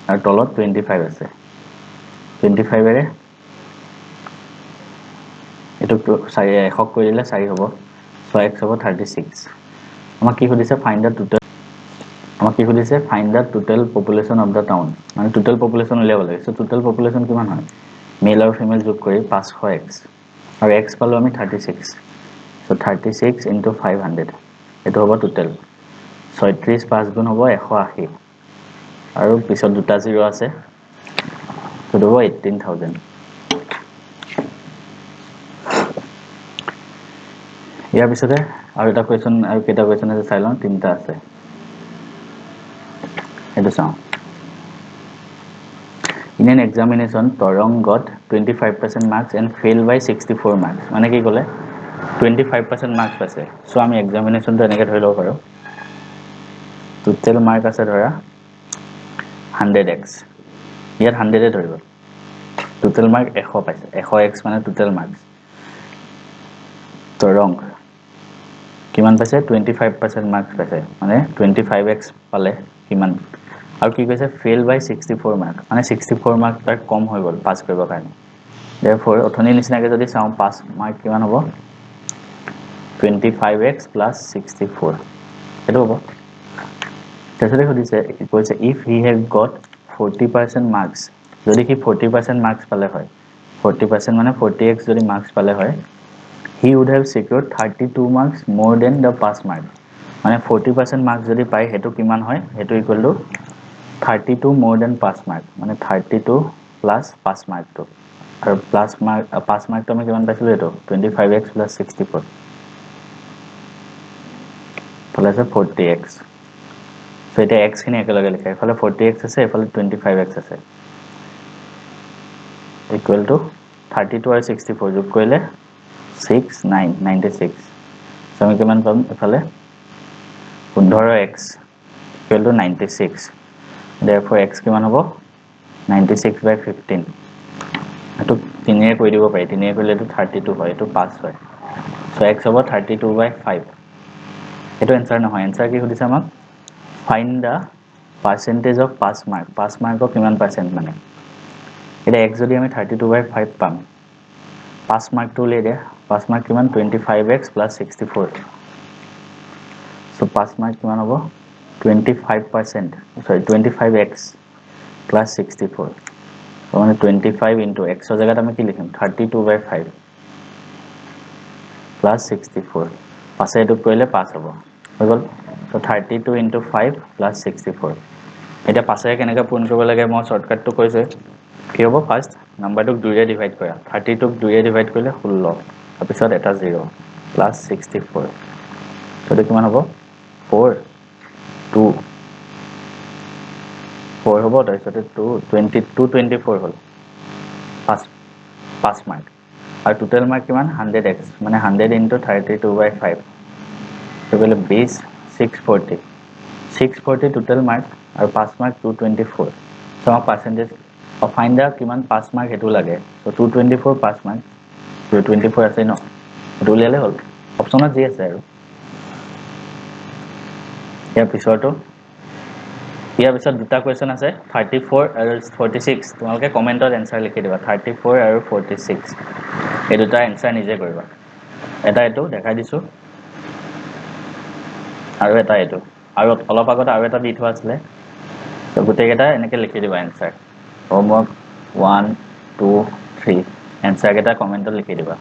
আৰু তলত 25 আছে, 25-এৰে এইটোক চাৰি এশক কৰি দিলে চাৰি হ'ব, চ' এক্স হ'ব 36। আমাক কি সুধিছে, ফাইণ্ড the total, আমাক কি সুধিছে, find the total population of the town, মানে টোটেল পপুলেশ্যন উলিয়াব লাগে। চ' টোটেল পপুলেশ্যন কিমান হয়, মেল আৰু ফিমেল যোগ কৰি 500 এক্স, আৰু এক্স পালোঁ আমি 36, so 36 into 500, এইটো হ'ব টোটেল। 36 পাঁচ গুণ হ'ব 180, আৰু পিছত দুটা জিৰ' আছে, সেইটো হ'ব 18,000। ইয়াৰ পিছতে আৰু এটা কুৱেশ্যন, আৰু কেইটা কুৱেশ্যন আছে চাই লওঁ, তিনিটা আছে, সেইটো চাওঁ। In an examination, Tarang got 25% marks and failed by 64 marks. মানে কি ক'লে, 25% marks পাইছে। চ' আমি এক্সামিনেশ্যনটো এনেকৈ ধৰি ল'ব পাৰোঁ, টোটেল মাৰ্ক আছে ধৰা 100x, ইয়াত হাণ্ড্ৰেডে ধৰিব, টোটেল মাৰ্ক 100 পাইছে, 100x মানে টোটেল মাৰ্কছ। তৰং কিমান পাইছে, 25% মাৰ্কছ পাইছে, মানে 25x পালে কিমান, আৰু কি কৈছে, ফেইল বাই 64 মাৰ্ক, মানে 64 মাৰ্ক তাৰ কম হৈ গ'ল পাছ কৰিবৰ কাৰণে। দেয়াৰফ'ৰ অথনিৰ নিচিনাকৈ যদি চাওঁ, পাছ মাৰ্ক কিমান হ'ব, 25x plus 64, সেইটো হ'ব। তাৰপিছতে সুধিছে, কৈছে if he have got 40% marks, যদি সি 40% মাৰ্কছ পালে হয়, 40% মানে 40x যদি মাৰ্কছ পালে হয়, he would have secured 32 marks more than the pass mark, মানে 40% মাৰ্কছ যদি পায় সেইটো কিমান হয়, সেইটো equal to 32 more than pass mark, মানে 32 প্লাছ পাছ মাৰ্কটো, আৰু প্লাছ মাৰ্ক পাছ মাৰ্কটো আমি কিমান পাইছিলোঁ, এইটো 25x plus 64, এইফালে আছে 40x। চ' এতিয়া এক্সখিনি একেলগে লিখা, এইফালে 40x আছে, এইফালে 25x আছে, ইকুৱেল টু 32 আৰু 64 যোগ কৰিলে 6 9 96। চ' আমি কিমান পাম, এইফালে 15x equal to 96, therefore x কিমান হ'ব, 96/15। এইটো তিনিৰে কৰি দিব পাৰি, তিনিৰে কৰিলে এইটো 32 হয়, এইটো 5 হয়, চ' এক্স হ'ব 32/5। এইটো এনচাৰ নহয়, এনচাৰ কি সুধিছে আমাক, find the percentage of pass mark, পাছ মাৰ্কৰ কিমান পাৰ্চেণ্ট, মানে এতিয়া এক্স যদি আমি 32/5 পাম, পাছ মাৰ্কটো উলিয়াই দিয়া, পাছ মাৰ্ক কিমান, 25x plus 64, so pass mark কিমান হ'ব, 25%, sorry 25x plus 64, মানে 25 ইনটু এক্সৰ জেগাত আমি কি লিখিম, 32/5 প্লাছ 64, পাছে এইটোক কৰিলে পাঁচ হ'ব, হৈ গ'ল। চ' 32 ইনটু 5 প্লাছ 64। এতিয়া পাছেৰে কেনেকৈ পূৰণ কৰিব লাগে মই শ্বৰ্টকাটটো কৈছোঁৱেই। কি হ'ব? ফাৰ্ষ্ট নাম্বাৰটোক দুইৰে ডিভাইড কৰা। 32ক দুইৰে ডিভাইড কৰিলে 16, তাৰপিছত এটা জিৰ', প্লাছ 64। এইটো কিমান হ'ব? ফ'ৰ টু ফ'ৰ হ'ব, তাৰপিছতে 2 20, 224 হ'ল পাছ মাৰ্ক। আৰু টোটেল মাৰ্ক কিমান? 100 এক্স, মানে 100 ইনটু 32 বাই 5। সেইটো কৰিলে 20, 640, 640 টোটেল মাৰ্ক আৰু পাছ মাৰ্ক 224। চ' আমাক পাৰ্চেণ্টেজ ফাইণ্ড the কিমান পাছ মাৰ্ক সেইটো লাগে। চ' 224 পাছ মাৰ্ক, 224 আছে ন, সেইটো উলিয়ালে হ'ল, অপশ্যনত যি আছে। আৰু ইয়াৰ পিছৰটো, ইয়াৰ পিছত দুটা কুৱেশ্যন আছে, 34 আৰু 46। তোমালোকে কমেণ্টত এনচাৰ লিখি দিবা। 34 আৰু 46, এই দুটা এনচাৰ নিজে কৰিবা। এটা এইটো দেখাই দিছোঁ আৰু এটা এইটো, আৰু অলপ আগত আৰু এটা দি থোৱা আছিলে। ত' গোটেইকেইটা এনেকৈ লিখি দিবা এনচাৰ। হোমৱৰ্ক 1, 2, 3, এনচাৰকেইটা কমেণ্টত লিখি দিবা।